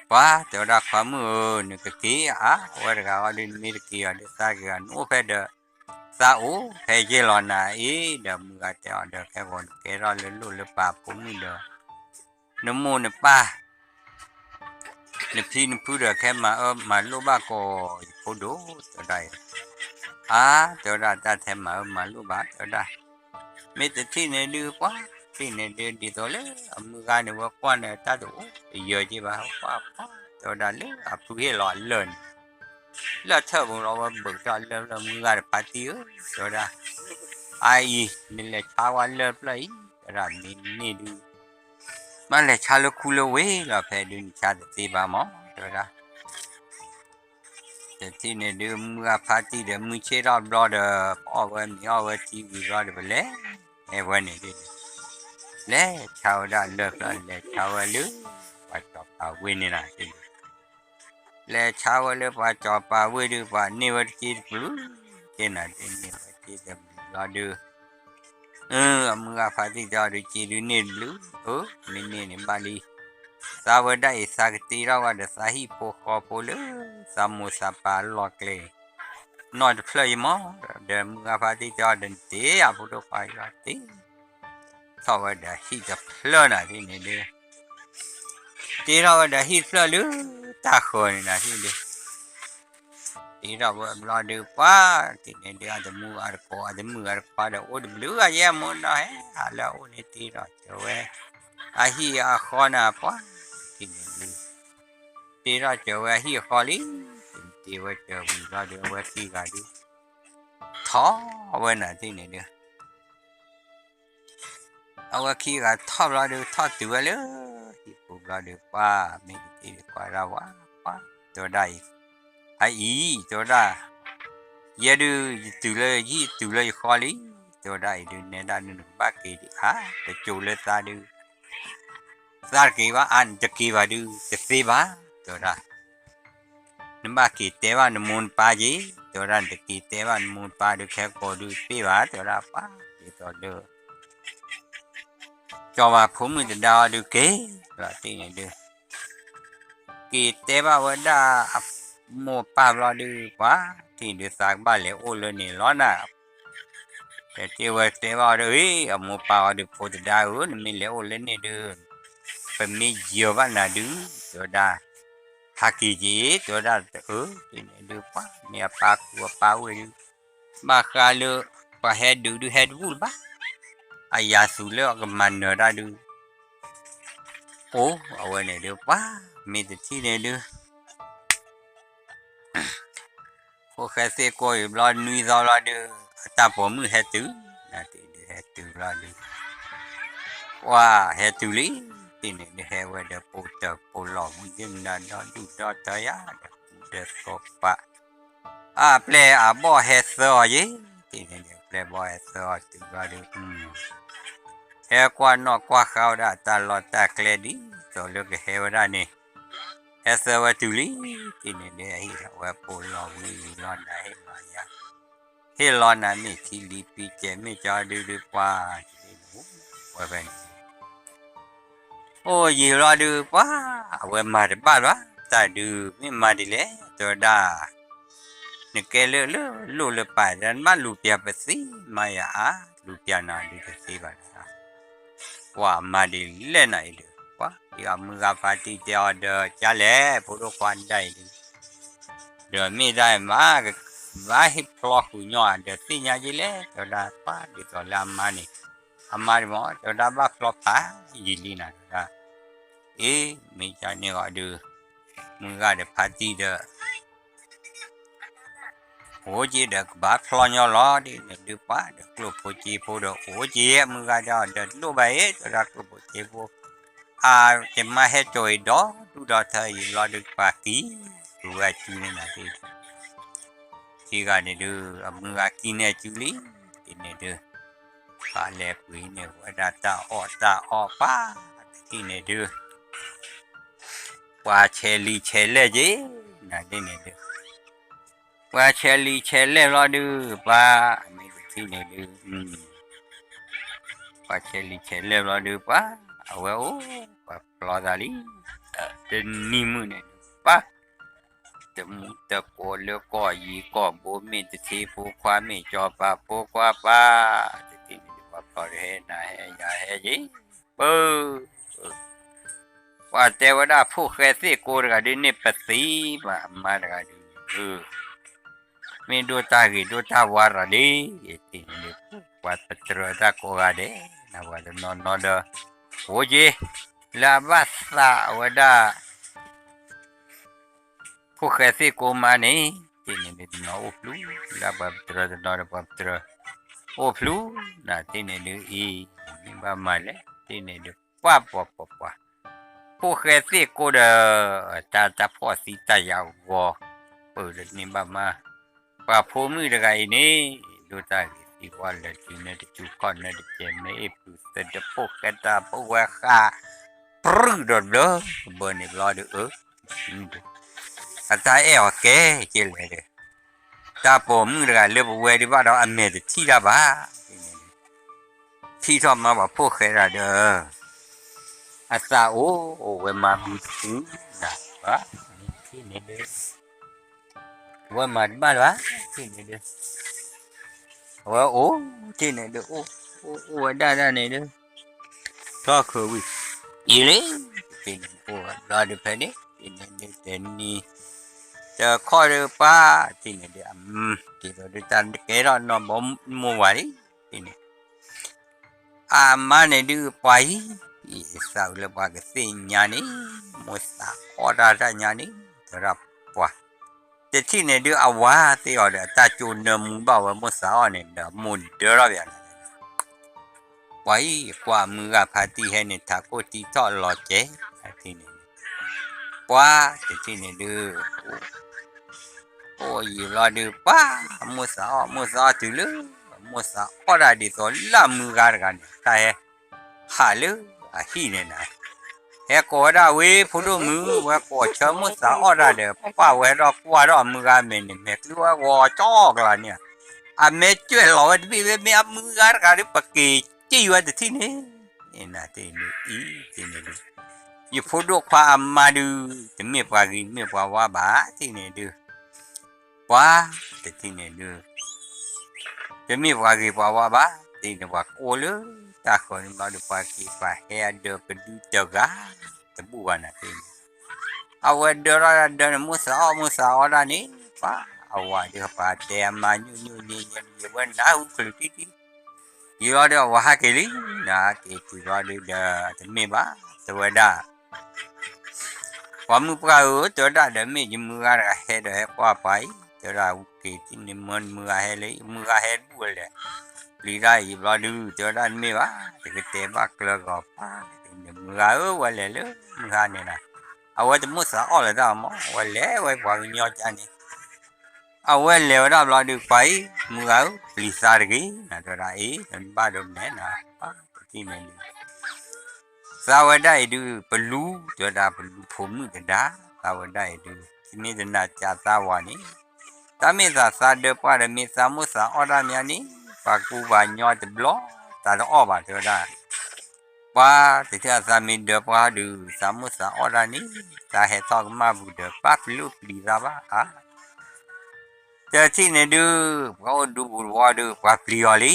ပှၤတဲဝဲဒၣ်ခွါမုၣ်ဧၢ, နကက့ၤအါဝဲတဂၤအီၤဒုး နမ့ၢ်တက့ၤအီၤဒုး သးက့ၤအီၤ နအိၣ်ဖဲဒီး သးအိၣ်ဖဲယဲၢ်လီၤနၤအံၤ, ဒီးမုၢ်ဂၤတဲအီၤဒီး ခဲဂီၤနကဲထီၣ်လၢလိၣ်လၢပၢ်ဖိမုၣ်ဒီး နမိၢ်နပၢ် နဖံနဖုဒီး ခဲမၤအၢမၤလိၣ်ဘၣ်ကီးယဖိဒိၣ် တဲဝဲဒၣ်အံၤ, အါ တဲဝဲဒၣ်တၢ်ထဲမၤအၢမၤလိၣ်ဘၣ် တဲဝဲဒၣ်, မ့ၢ်တထံၣ်န့ၣ်ဒုး ပှၤတထံၣ်န့ၣ်ဒုး ဒ်သိးလၢအမုၢ်ဂၤန့ၣ် ဝဲကွၢ်န့ၣ် တၢ်တအိၣ်တယၢၤက့ၤဘၣ် ပှၤပှၤ တဲဝဲဒၣ်လၢအဖုဟ့ၣ်လီၤအလၢၢ်န့ၣ် လၢထၢၣ်ပူၤလီၤ ဝဲဘုးထီၣ်လၢၢ်ဖျၢၣ် မုၢ်ဂၤတဖါတံၢ်ဧၢ တဲဝဲဒၣ်, အအံၤ နလဲၤဆါဝဲလၢၢ်ဖျၢၣ်အံၤ တဲဝဲဒၣ် မ့ၢ်န့ၢ်ဒုး ဘၣ်လဲၤဆါလၢခူလၢဝ့ၤလီၤ ဖဲဒုးနဆါတသ့ဘၣ်မး တဲဝဲဒၣ် တထံၣ်န့ၣ်ဒုး မုၢ်ဂၤဖါတံၢ်ဒီး မုၢ်ဆ့ၣ်ထီၣ်ဘျီဒီး ပအီၣ်ဝဲမ့ၤအီၣ်ဝဲထံဝံၤဘျီဒီး ပလဲၤဝဲန့ၣ်ဒုး လဲၤဆါဝဲဒၣ်လၢၢ်ဖျၢၣ် လဲၤဆါဝဲလၢ ပှၤစီၤပၤဝ့ၢ်န့ၣ်နၤဒုး လဲၤဆါဝဲလၢပှၤစီၤပၤဝ့ၢ်ဒုး ပှၤန့ၢ်ဝဲတက့ၢ်တဘျုး က့ၤနၤဒုး န့ၢ်ဝဲတက့ၢ်တဘျုးလီၤဒုး အမုၢ်ဂၤဖါတံၢ်တဲအီၤဒုး က့ၤဒုးန့ၢ်တဘျုး အၢ မ့ၢ်န့ၢ်န့ၣ်ဘၣ်လံ သးဝဲဒၣ်အံၤ သးကတ့ထီၣ်ဝဲဒီးသးဟံၣ်ဖိဃီဖိလၢ သးမိၢ်သးပၢ်အလီၢ်ကျဲ နီၢ်တဖျၢၣ်အံၤမး ဒီးမုၢ်ဂၤဖါတံၢ်တဲအီၤဒီး နတ့ၢ်ယၤဖိဒိၣ်ခွါအံၤလီၤ တ့ထီၣ်ဝဲဒီးဟံၣ်တဖျၢၣ်နၤဒ်န့ၣ်ဒုး တ့ထီၣ်ဝဲဒီးဟံၣ်တဖျၢၣ်လၢတၢ်ဃၢၤန့ၣ်နၤဒ်န့ၣ်ဒုး တ့ထီၣ်ဝဲဘျီဒုး ပှၤတထံၣ်န့ၣ်ဒုး အတမူအတကိး အတမုာ်အတခွါဒီး အိၣ်တဘျုးဂၤယဲၢ်မူနီၤ ဟဲဟးလၢအအိၣ်န့ၣ် တ့ထီၣ်စၢၤဝဲ အဟံၣ်အဃီနၤ ပှၤတထံၣ်န့ၣ်ဒုး တ့ထီၣ်စၢၤဝဲအဟံၣ်အဃီလံ တ့ဝဲစၢၤဝံၤဘျီဒုး အဝဲခံဂၤဒုး ထီၣ်ဝဲနၤတထံၣ်န့ၣ်ဒုး အဝဲခံဂၤထီၣ်ဘျီဒုး ထီၣ်တုၤဝဲလၢ ဟံၣ်ပူၤဘျီဒုး ပှၤမ့ၢ်တထံၣ်ဒုး ကွၢ်ဒၣ်ဝဲ ပှၤတဲဝဲဒၣ်အံၤ အအံၤ တဲဝဲဒၣ် ယဲဒုး ယတုၤလၢ ယဟံၣ်တုၤလၢယဃီလံ တဲဝဲဒၣ်အံၤဒုး နဲဒၣ်ဒုးနကဘၣ်က့ၤဒံးဧါ တစိၤလၢသးဒုး သးတက့ၤဘၣ် အါ နတက့ၤဘၣ်ဒုး တသ့ဘၣ် တဲဝဲဒၣ် နဘၣ်က့ၤတဲဘၣ်နမိၢ်နပၢ်က့ၤ တဲဝဲဒၣ် နတက့ၤတဲဘၣ်နမိၢ်နပၢ်ဒုး ခဲကိာ်ဒုးတပ့ၢ်ဘၣ် တဲဝဲဒၣ် ပှၤဒ်သိးလၢ စီၤပၤဖိမုၣ်တဒါအီၤဒုးက့ၤ ဘျီတထံၣ်န့ၣ်ဒုး က့ၤတဲဘၣ်ဝဲဒၣ်အမိၢ်ပၢ်ဘျီဒုး ပှၤတထံၣ်ဒုး သးကဘၣ်လဲၤအိၣ်လၢန့ၣ်လီၤနၤ တဲတဲဝဲတဲဘၣ်အီၤဒီး အ့ အမိၢ်ပၢ်အီၤဒုး ဖိတဒါဧၢ နမ့ၢ်လဲၤအိၣ်လၢန့ၣ်ဒုး ပမ့ၢ်ယၢၤဘၣ်နၤဒုး တဲဝဲဒၣ် ဟးက့ၤက့ၤ တဲဝဲဒၣ် အၢ တထံၣ်န့ၣ်ဒုး ပှၤမ့ၢ်အပၢ်ကူအပၢ်ဝ့ၢ်ဒုး ဘၣ်ဃးလၢ ပှၤဟဲဒုးဒုးဟဲတဘူၣ်လၢၤဘၣ် အယၤသူးလၢအကမၤနၢၤတၢ်ဒုး အိၣ် အဝဲန့ၣ်ဒုး ပှၤမ့ၢ်တထံၣ်န့ၣ်ဒုး ဖိၣ်ဃဲသ့ၣ်ကိးအံၤဘျီ နွံသီဘျီဒုး အတၢ်ပိာ်မုၣ်ဟဲတုၤ နတထံၣ်ဒုး ဟဲတုၤဘျီဒုး ပှၤဟဲတုၤလံ တထံၣ်န့ၣ်ဒုး ဟဲဝဲဒီးပိာ်တၢ်ပိာ်လီၢ် ဝံၤဒုးနၤဒီဒူၣ်ဒီတၢ်ယၤဒီး ပူၤဒီးသီပာ် အပျဲၢ်အဘီၣ်ဟဲသၢအီၤယ့ၣ်, တန့ၣ်ဒီး ပျဲၢ်ဘီၣ်ဟဲသၢအီၤတုၤဘျီဒီး ဟဲကွၢ်နီၣ်ကွၢ်ဃါဝဲဒၣ်တၢ်လီၢ်တၢ်ကျဲဒ်သိးလၢကဟဲဝဲဒၣ်န့ၣ်, ဟဲသၢဝဲတုၤလံ, တန့ၣ်ဒီး ဟ့ၣ်လီၤဝဲပိာ်လီၤဝံၤလီၤနၤဟ့ၣ်လီၤယၤ, ဟ့ၣ်လီၤနၤမ့ၢ်ထံလံပံကဲး မ့ၢ်ကၠီဒုဒုပှၤ, တန့ၣ်ဒီး ဝဲဖဲန့ၣ် အိၣ်ယံာ်လီၤဒုးပှၤ, အဝဲမၤတဘၣ်လီၤ, တၢ်ဒုးမ့ၢ်မၤဒ်လဲၣ် တဲဝဲဒၣ်, နကဲလၢလၢလိၣ်လၢပာ် တဘၣ်လူၤပျၢၤပသံမၤယၤအါ, လူၤပျၢၤနၤဒုးတသ့ဘၣ်တၢ်, ပှၤမၤဒ်လဲၣ်နၤအံၤဒုး ပှၤအံၤအမုၢ်ဂၤဖါတံၢ်တဲအီၤဒီး ကၠါလဲၣ် ဖိဒိၣ်ခွါဒၣ်အံၤဒုး ဒီးမ့ၢ်တၢ်မၤ ဘၣ်ဟ့ၣ်ဖျီဃုာ်ညီဒီးသ့ၣ်ညါက့လဲၣ် တဲဝဲဒၣ်ပှၤဒ်သိးလၢအမါန့ၣ်, အမါဒ်မ့ၢ် တဲဝဲဒၣ်ဘၣ်ဖျီဖးယံာ်လံနၤ တဲဝဲဒၣ်, အ့ မ့ၢ်ကန့ၣ်ဂီၤဒုး မုၢ်ဂၤဒီးဖါတံၢ်ဒီး အိၣ်က့ဒီးကဘၣ်ဖျီညီလီၤ တန့ၣ်ဒုးပှၤဒီးကျိၣ်ဖိစ့ဖိဒီးအိၣ်က့ မုၢ်ဂၤဒီးဒီးလိၣ်ဘၣ်အ့ တဲဝဲဒၣ်ကျိၣ်ဖိစ့ဖိ အ ယမါဟဲစိာ်အံၤဒီးဒူၣ်ဒီးထၢအံၤလီၤဒုးပှၤကံၤ ဃုာ်ဝဲအစုန့ၣ်နၤတ့ၢ် ခံဂၤန့ၣ်ဒုး အမုၢ်ဂၤကံၤန့ၢ်အစုလံ, တန့ၣ်ဒုး ပှၤလဲၤပှ့ၤန့ၢ်ဝဲဒၣ်တၢ်အီၣ်တၢ်အီၣ်ပှၤ, တထံၣ်န့ၣ်ဒုး ပှၤဆဲးလံာ်ဆဲးလဲၢ်က့ၤ, နၤတ့ၢ်န့ၣ်ဒုး ပှၤဆဲးလံာ်ဆဲးလဲၢ်ဘျီဒုး ပှၤ အမ့ၢ်တထံၣ်န့ၣ်ဒုး ပှၤဆဲးလံာ်ဆဲးလဲၢ်ဘျီဒုး ပှၤ အဝဲအိၣ် ပှၤဖျီသးလံ, တနံၤမုၢ်န့ၣ်ဒုး ပှၤ တမူတကိးလၢကီၢ်ယံၤကီၢ်ဘိ မ့ၢ်တထံဖိခွါ မ့ၢ်ကၠီၤပၤဖိခွါပှၤ, တထံၣ်န့ၣ်ဒုး ပှၤဖျီတဟဲနၤဟဲယၤဟဲယ့ၣ်, ပၢ် ပှၤတဲဝဲဒၣ်ဖိၣ်ဃဲသ့ၣ်ကိတဂၤဒုးန့ၣ် ပသံဘၣ်အမါတဂၤဒုး မ့ၢ်ဒိၣ်တၢ်ဂ့ၤဒိၣ်တၢ်ဝါရၤလံ, တထံၣ်န့ၣ်ဒုး ပှၤပတြၢၤတၢ်ကိးဂၤဒဲး နပှၤတနီၤနီၤဒီး အိၣ်က့ လၢအဘၣ်သးဝဲဒၣ် ဖိၣ်ဃဲသ့ၣ်ကိမါန့ၣ် တထံၣ်န့ၣ်ဒုးတနီၤအိၣ်ဖျူ လၢပှၤပတြၢၤတနီၤဒီးပှၤပတြၢၤ အိၣ်ဖျူ နၤတထံၣ်န့ၣ်ဒုးအံၤ မ့ၢ်ဘၣ်မၤလဲၣ် တထံၣ်န့ၣ်ဒုး ပှၤပှၤပှၤပှၤ ဖိၣ်ဃဲသ့ၣ်ကိဒီး တၢ်တၢ်ဖှီၣ်သံတၢ်ယၤဂီၤ ပၢၢ်တန့ၢ်ဘၣ်မါ ပှၤဖိမုၣ်တဂၤအံၤန့ၣ် ဒိၣ်တၢ်ဂ့ၤသံဝါလၢာ်တုၤနၢတစူၤခီၣ်နၢတကဲး မ့ၢ်အ့ၣ်ပုၤသဒီးဖိၣ်ဃဲတၢ်ဖိၣ်ဝဲဃာ် ပြူၢ်ဒီးဘျၢ ဘၢန့ၣ်ဘျီဒီးအၢ အတၢ်အဲၣ်အီၤကဲက့လဲၣ်ဒီး တၢ်ပိာ်မုၣ်တဂၤလၢပဝဲဒံးဘၣ်ဒီးအမဲာ်တထံၣ်တၢ်ဘၣ် ထံၣ်ထီၣ်မါပှၤဖိၣ်ဃဲတဂၤဒီး အသးအိၣ်အိၣ်ဝဲမၤဘုတဖုနၤဘၣ် ထံၣ်န့ၣ်ဒုး အဝဲမၤတဘၣ်လၢၤဘၣ် ထံၣ်န့ၣ်ဒုး အဝဲအိၣ် ထံၣ်န့ၣ်ဒုး အိၣ်အိၣ်ဝဲဒၣ်ဒၣ်န့ၣ်ဒုး ထီၣ်ခၢးဝံၤ အံၤလံ ထံၣ်န့ၣ်အိၣ်ဝဲဘျီဒုးဖဲန့ၣ် ထံၣ်န့ၣ်ဒုးတနံၤ တခီဒုးပှၤ ထံၣ်န့ၣ်ဒုးအမုၢ် က့ၤဒီးဒုးတၢ်ကဲထီၣ်နီၢ်ဘီမိၢ်ဝၤလံ ထံၣ်န့ၣ် အမါန့ၣ်ဒုးပှၤအံၤ သးဝံၤလၢပှၤကသ့ၣ်ညါန့ၣ် မိၢ်သးအီၣ်တၢ်တၢ်ညါန့ၣ် တဲဝဲဒၣ်ပှၤ တထံၣ်န့ၣ်ဒုးအဝၤသ့ၣ်အီၤဒီး အတၢ်ကၠိနၢမူဘၣ်ဝဲမိၢ်သးအီၣ်န့ၣ်ဒီး မိၢ်ဒၢထီၣ်ပယၤန့ၣ် ပှၤအံၤကွၢ်မုၢ်ဂၤဖါတံၢ်ဟဲန့ၣ် ထးခိၣ်တံထီၣ်လီၤကဲး ထံၣ်န့ၣ် ပှၤတထံၣ်န့ၣ်ဒုး အိၣ်ယံာ်လီၤဒုး ပှၤမိၢ်သးအီၣ် မိၢ်သးအီၣ်တုၤလၢ မိၢ်သးအီၣ်တၢ်ဒ်သိးလၢအမုၢ်ဂၤတဂၤန့ၣ် တၢ်ဟဲ ဟးလၢအဟံၣ်န့ၣ်နၤ ဟဲကိးဝဲဒၣ်ဝဲဖိဒိၣ်မုၣ် ဝဲကိးဆၢမိၢ်သးအီၣ်တၢ်ဒီး ပှၤဝဲဒီးကွၢ်ဒီးအမုၢ်ဂၤမဲာ်န့ၣ် မဲာ်ချံဝဲဂီၤကၠီကလၤန့ၣ် အမဲာ်ကွဲးလီၤဝဲတဘ့ၣ်ဝဲ မ့ၢ်အမုၢ်ဂၤတဂၤဒီး ပက့ၤစံၣ်ဝဲတထံၣ်န့ၣ် နၤတထံၣ်န့ၣ်ဒုး အံၤတထံၣ်န့ၣ်ဒုး ယဖိဒိၣ်ခွါအမါဒုး တမ့ၢ်ပှၤဂ့ၤမ့ၢ်ပှၤဝါဘၣ် တထံၣ်န့ၣ်ဒုး ပှၤတထံၣ်န့ၣ်ဒုး တမ့ၢ်ပှၤဂ့ၤပှၤဝါဘၣ် တထံၣ်န့ၣ်ပှၤကိးလၢတၢ်ဃၢၤန့ၣ်ဘျီဒီး ပှၤက့ၤပှၤဟဲအဒၢးကဒုတဂၤ တဘူၣ်ဘၣ်နၤတထံၣ်န့ၣ် အဝဲဒၢထီၣ်ဒၢန့ၣ် မိၢ်သးအီၣ်မိၢ်သးအီၣ်တၢ်န့ၣ် ပှၤအဝၤဒုးပှၤတဲအမါညိၣ်ညိၣ်ညဲညဲ ယဝဲနၢ်ဟူချုးထံထံ ယံၤလီၤဒီးအဝၤဟးက့ၤလံ နက့ၤတုၤလီၤဒုးဒီး တမ့ၢ်ဘၣ် တဲဝဲဒၣ် ပှၤမုၣ်ပှၢ်ဧၢ တဲဝဲဒၣ်ဒီး မ့ၢ်ယမုၢ်ဂၤတဂၤဟဲဒီးဟဲကွၢ်ပှၤအံၤ တဲဝဲဒၣ် က့ၤတထံၣ်န့ၣ်မၢမုၢ်ဂၤဟဲလၢ မုၢ်ဂၤဟဲတဘူၣ်ဝဲလဲၣ် ပျံၤတၢ်အံၤဘျီဒုး တဲဝဲဒၣ်တမ့ၢ်ဘၣ် တကတဲဘၣ်ကျၢၤဂီၤပှၤ တထံၣ်န့ၣ်မုၢ်ဂၤဧၢ ဝဲလဲၤလၢမုၢ်ဂၤန့ၣ်နၤ အဝဲတမိၢ်သးအီၣ်လၢၤတၢ်မး ဝဲလဲၤဝဲပှၤကညီကါန့ၣ် အဝဲလဲၤဝဲဒၣ်ဘျီဒုး ပှၤအံၤ မုၢ်ဂၤဧၢ ပျံၤသးတဂ့ၤ နၤတဲဝဲဒၣ်အ့ၣ် တဘၣ်ဒိးမဲာ်နၤ ပှၤတထံၣ်န့ၣ်ဒုး သးဝဲဒၣ်အံၤဒုး ပလူ တဲဝဲဒၣ် ပလူဖိမုၣ်တဒါ သးဝဲဒၣ်အံၤဒုး မ့ၢ်တနာ်ကၢ်သးဝဲန့ၣ် တၢ်မ့ၢ်သးသးဒၢပှၢ်ဒီး မ့ၢ်သးမိၣ်သးအီၣ်တၢ်မးန့ၣ် ပှၤကူပှၤညီတဘျီ သးတအီၣ်ဘၣ် တဲဝဲဒၣ် ပှၤတထံၣ်အသးမ့ၢ်ဒၢပှၢ်ဒုး သးမိၣ်သးအီၣ်တၢ်န့ၣ် သးဟဲထီၣ်ကမၣ်ပူၤဒီး ပၢ်ပလူပျံၤသးဘၣ်ဧါ တထံၣ်န့ၣ်ဒုး ပှၤအိၣ်ဒူပူၤတဝီဒုး ပှၤပျံၤအီၤလံ.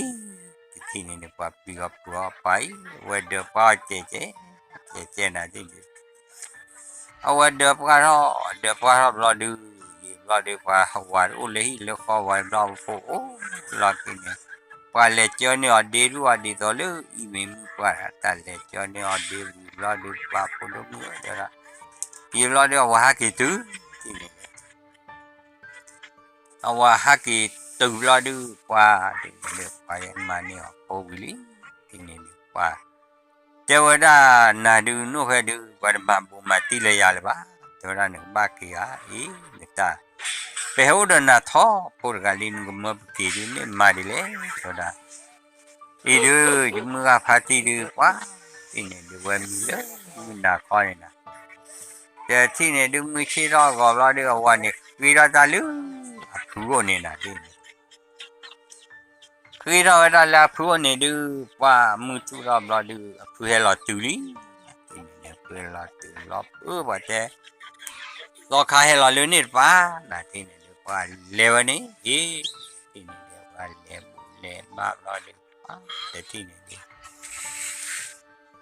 တထံၣ်န့ၣ်ဒုး ပှၤပျံၤအီၤပှၤအီၤပှၤအံၤ ဝဲဒၢပှၢ်အီၤကဲကဲ ကဲကဲနၤဒ်န့ၣ် အဝဲဒၢပှၢ်ထီၣ် ဒၢပှၢ်ထီၣ်ဘျီဒုး ယံာ်ဘျီဒုး ပှၤဝၤတအိၣ်လၢဟံၣ်လၢဃီ ဝၤဘျီဖိအိၣ်လီၤက့ၤန့ၣ် ပှၤလဲၤကၢန့ၢ်အီၤဒ့ဒူၣ်အီၤဒ်သိးလၢအံၤမ့ၢ်မုၢ်ပှၢ် တၢ်လဲၤကၢန့ၢ်အီၤဒ့ဝံၤဘျီဒုး ပှၤဖိဒိၣ်မုၣ်ဝဲဒၣ် ယံာ်ဘျီဒုး အဝၤဟးက့ၤတုၤ တထံၣ်န့ၣ်ဒုး အဝၤဟးက့ၤတုၤဘျီဒုး ပှၤတထံၣ်န့ၣ်ဒုး ပှၤမၤန့ၢ်အီၤဖိဝံၤလံ တထံၣ်န့ၣ်ဒုး ပှၤ တဲဝဲဒၣ်နၤဒုး နိၣ်ဃဲဒုး ပှၤတမၤဘူးမၤတံၢ်လၢယၤလၢၤဘၣ် တဲဝဲဒၣ် နကဘၣ်က့ၤဧါ အံၤ နတၢ် ပဟဲအိၣ်ဒီးနၤထီဘိတဂၤလံ နကမၢပက့ၤဒုး မ့ၢ်မၤဒ်လဲၣ် တဲဝဲဒၣ် အံၤဒုး ယမုၢ်ဂၤဖါတံၢ်ဒုး ပှၤတထံၣ်န့ၣ်ဒုး ဝဲမံလၢမုၢ်နၤခီန့ၣ်နၤ တထံၣ်န့ၣ်ဒုး မုၢ်ဆ့ၣ်ထီၣ်အဂီၤဘျီဒုး အဝၤန့ၣ် ဃ့ထီၣ်တၢ်လၢ အဖုအိၣ်န့ၣ်နၤဒ်န့ၣ် ဃ့ထီၣ်ဝဲဒၣ်လၢအဖုအိၣ်န့ၣ်ဒုး ပှၤမုၢ်ထူၣ်ထီၣ်ဘျီဒုး အဖုဟဲလီၤတုၤလံ တထံၣ်န့ၣ်ဒုး ဖုဟဲလီၤတုၤလီၤ ပှၤတဲ သီခါဟဲလီၤလၢန့ၣ်တပၤ နၤတထံၣ်န့ၣ်ဒုး ပှၤလဲၤဝဲန့ၣ် အ့ၣ် တထံၣ်န့ၣ်ဒုး ပှၤလဲၤဘူးလဲၤဘၣ်ဘျီဒုး တထံၣ်န့ၣ်ဒုး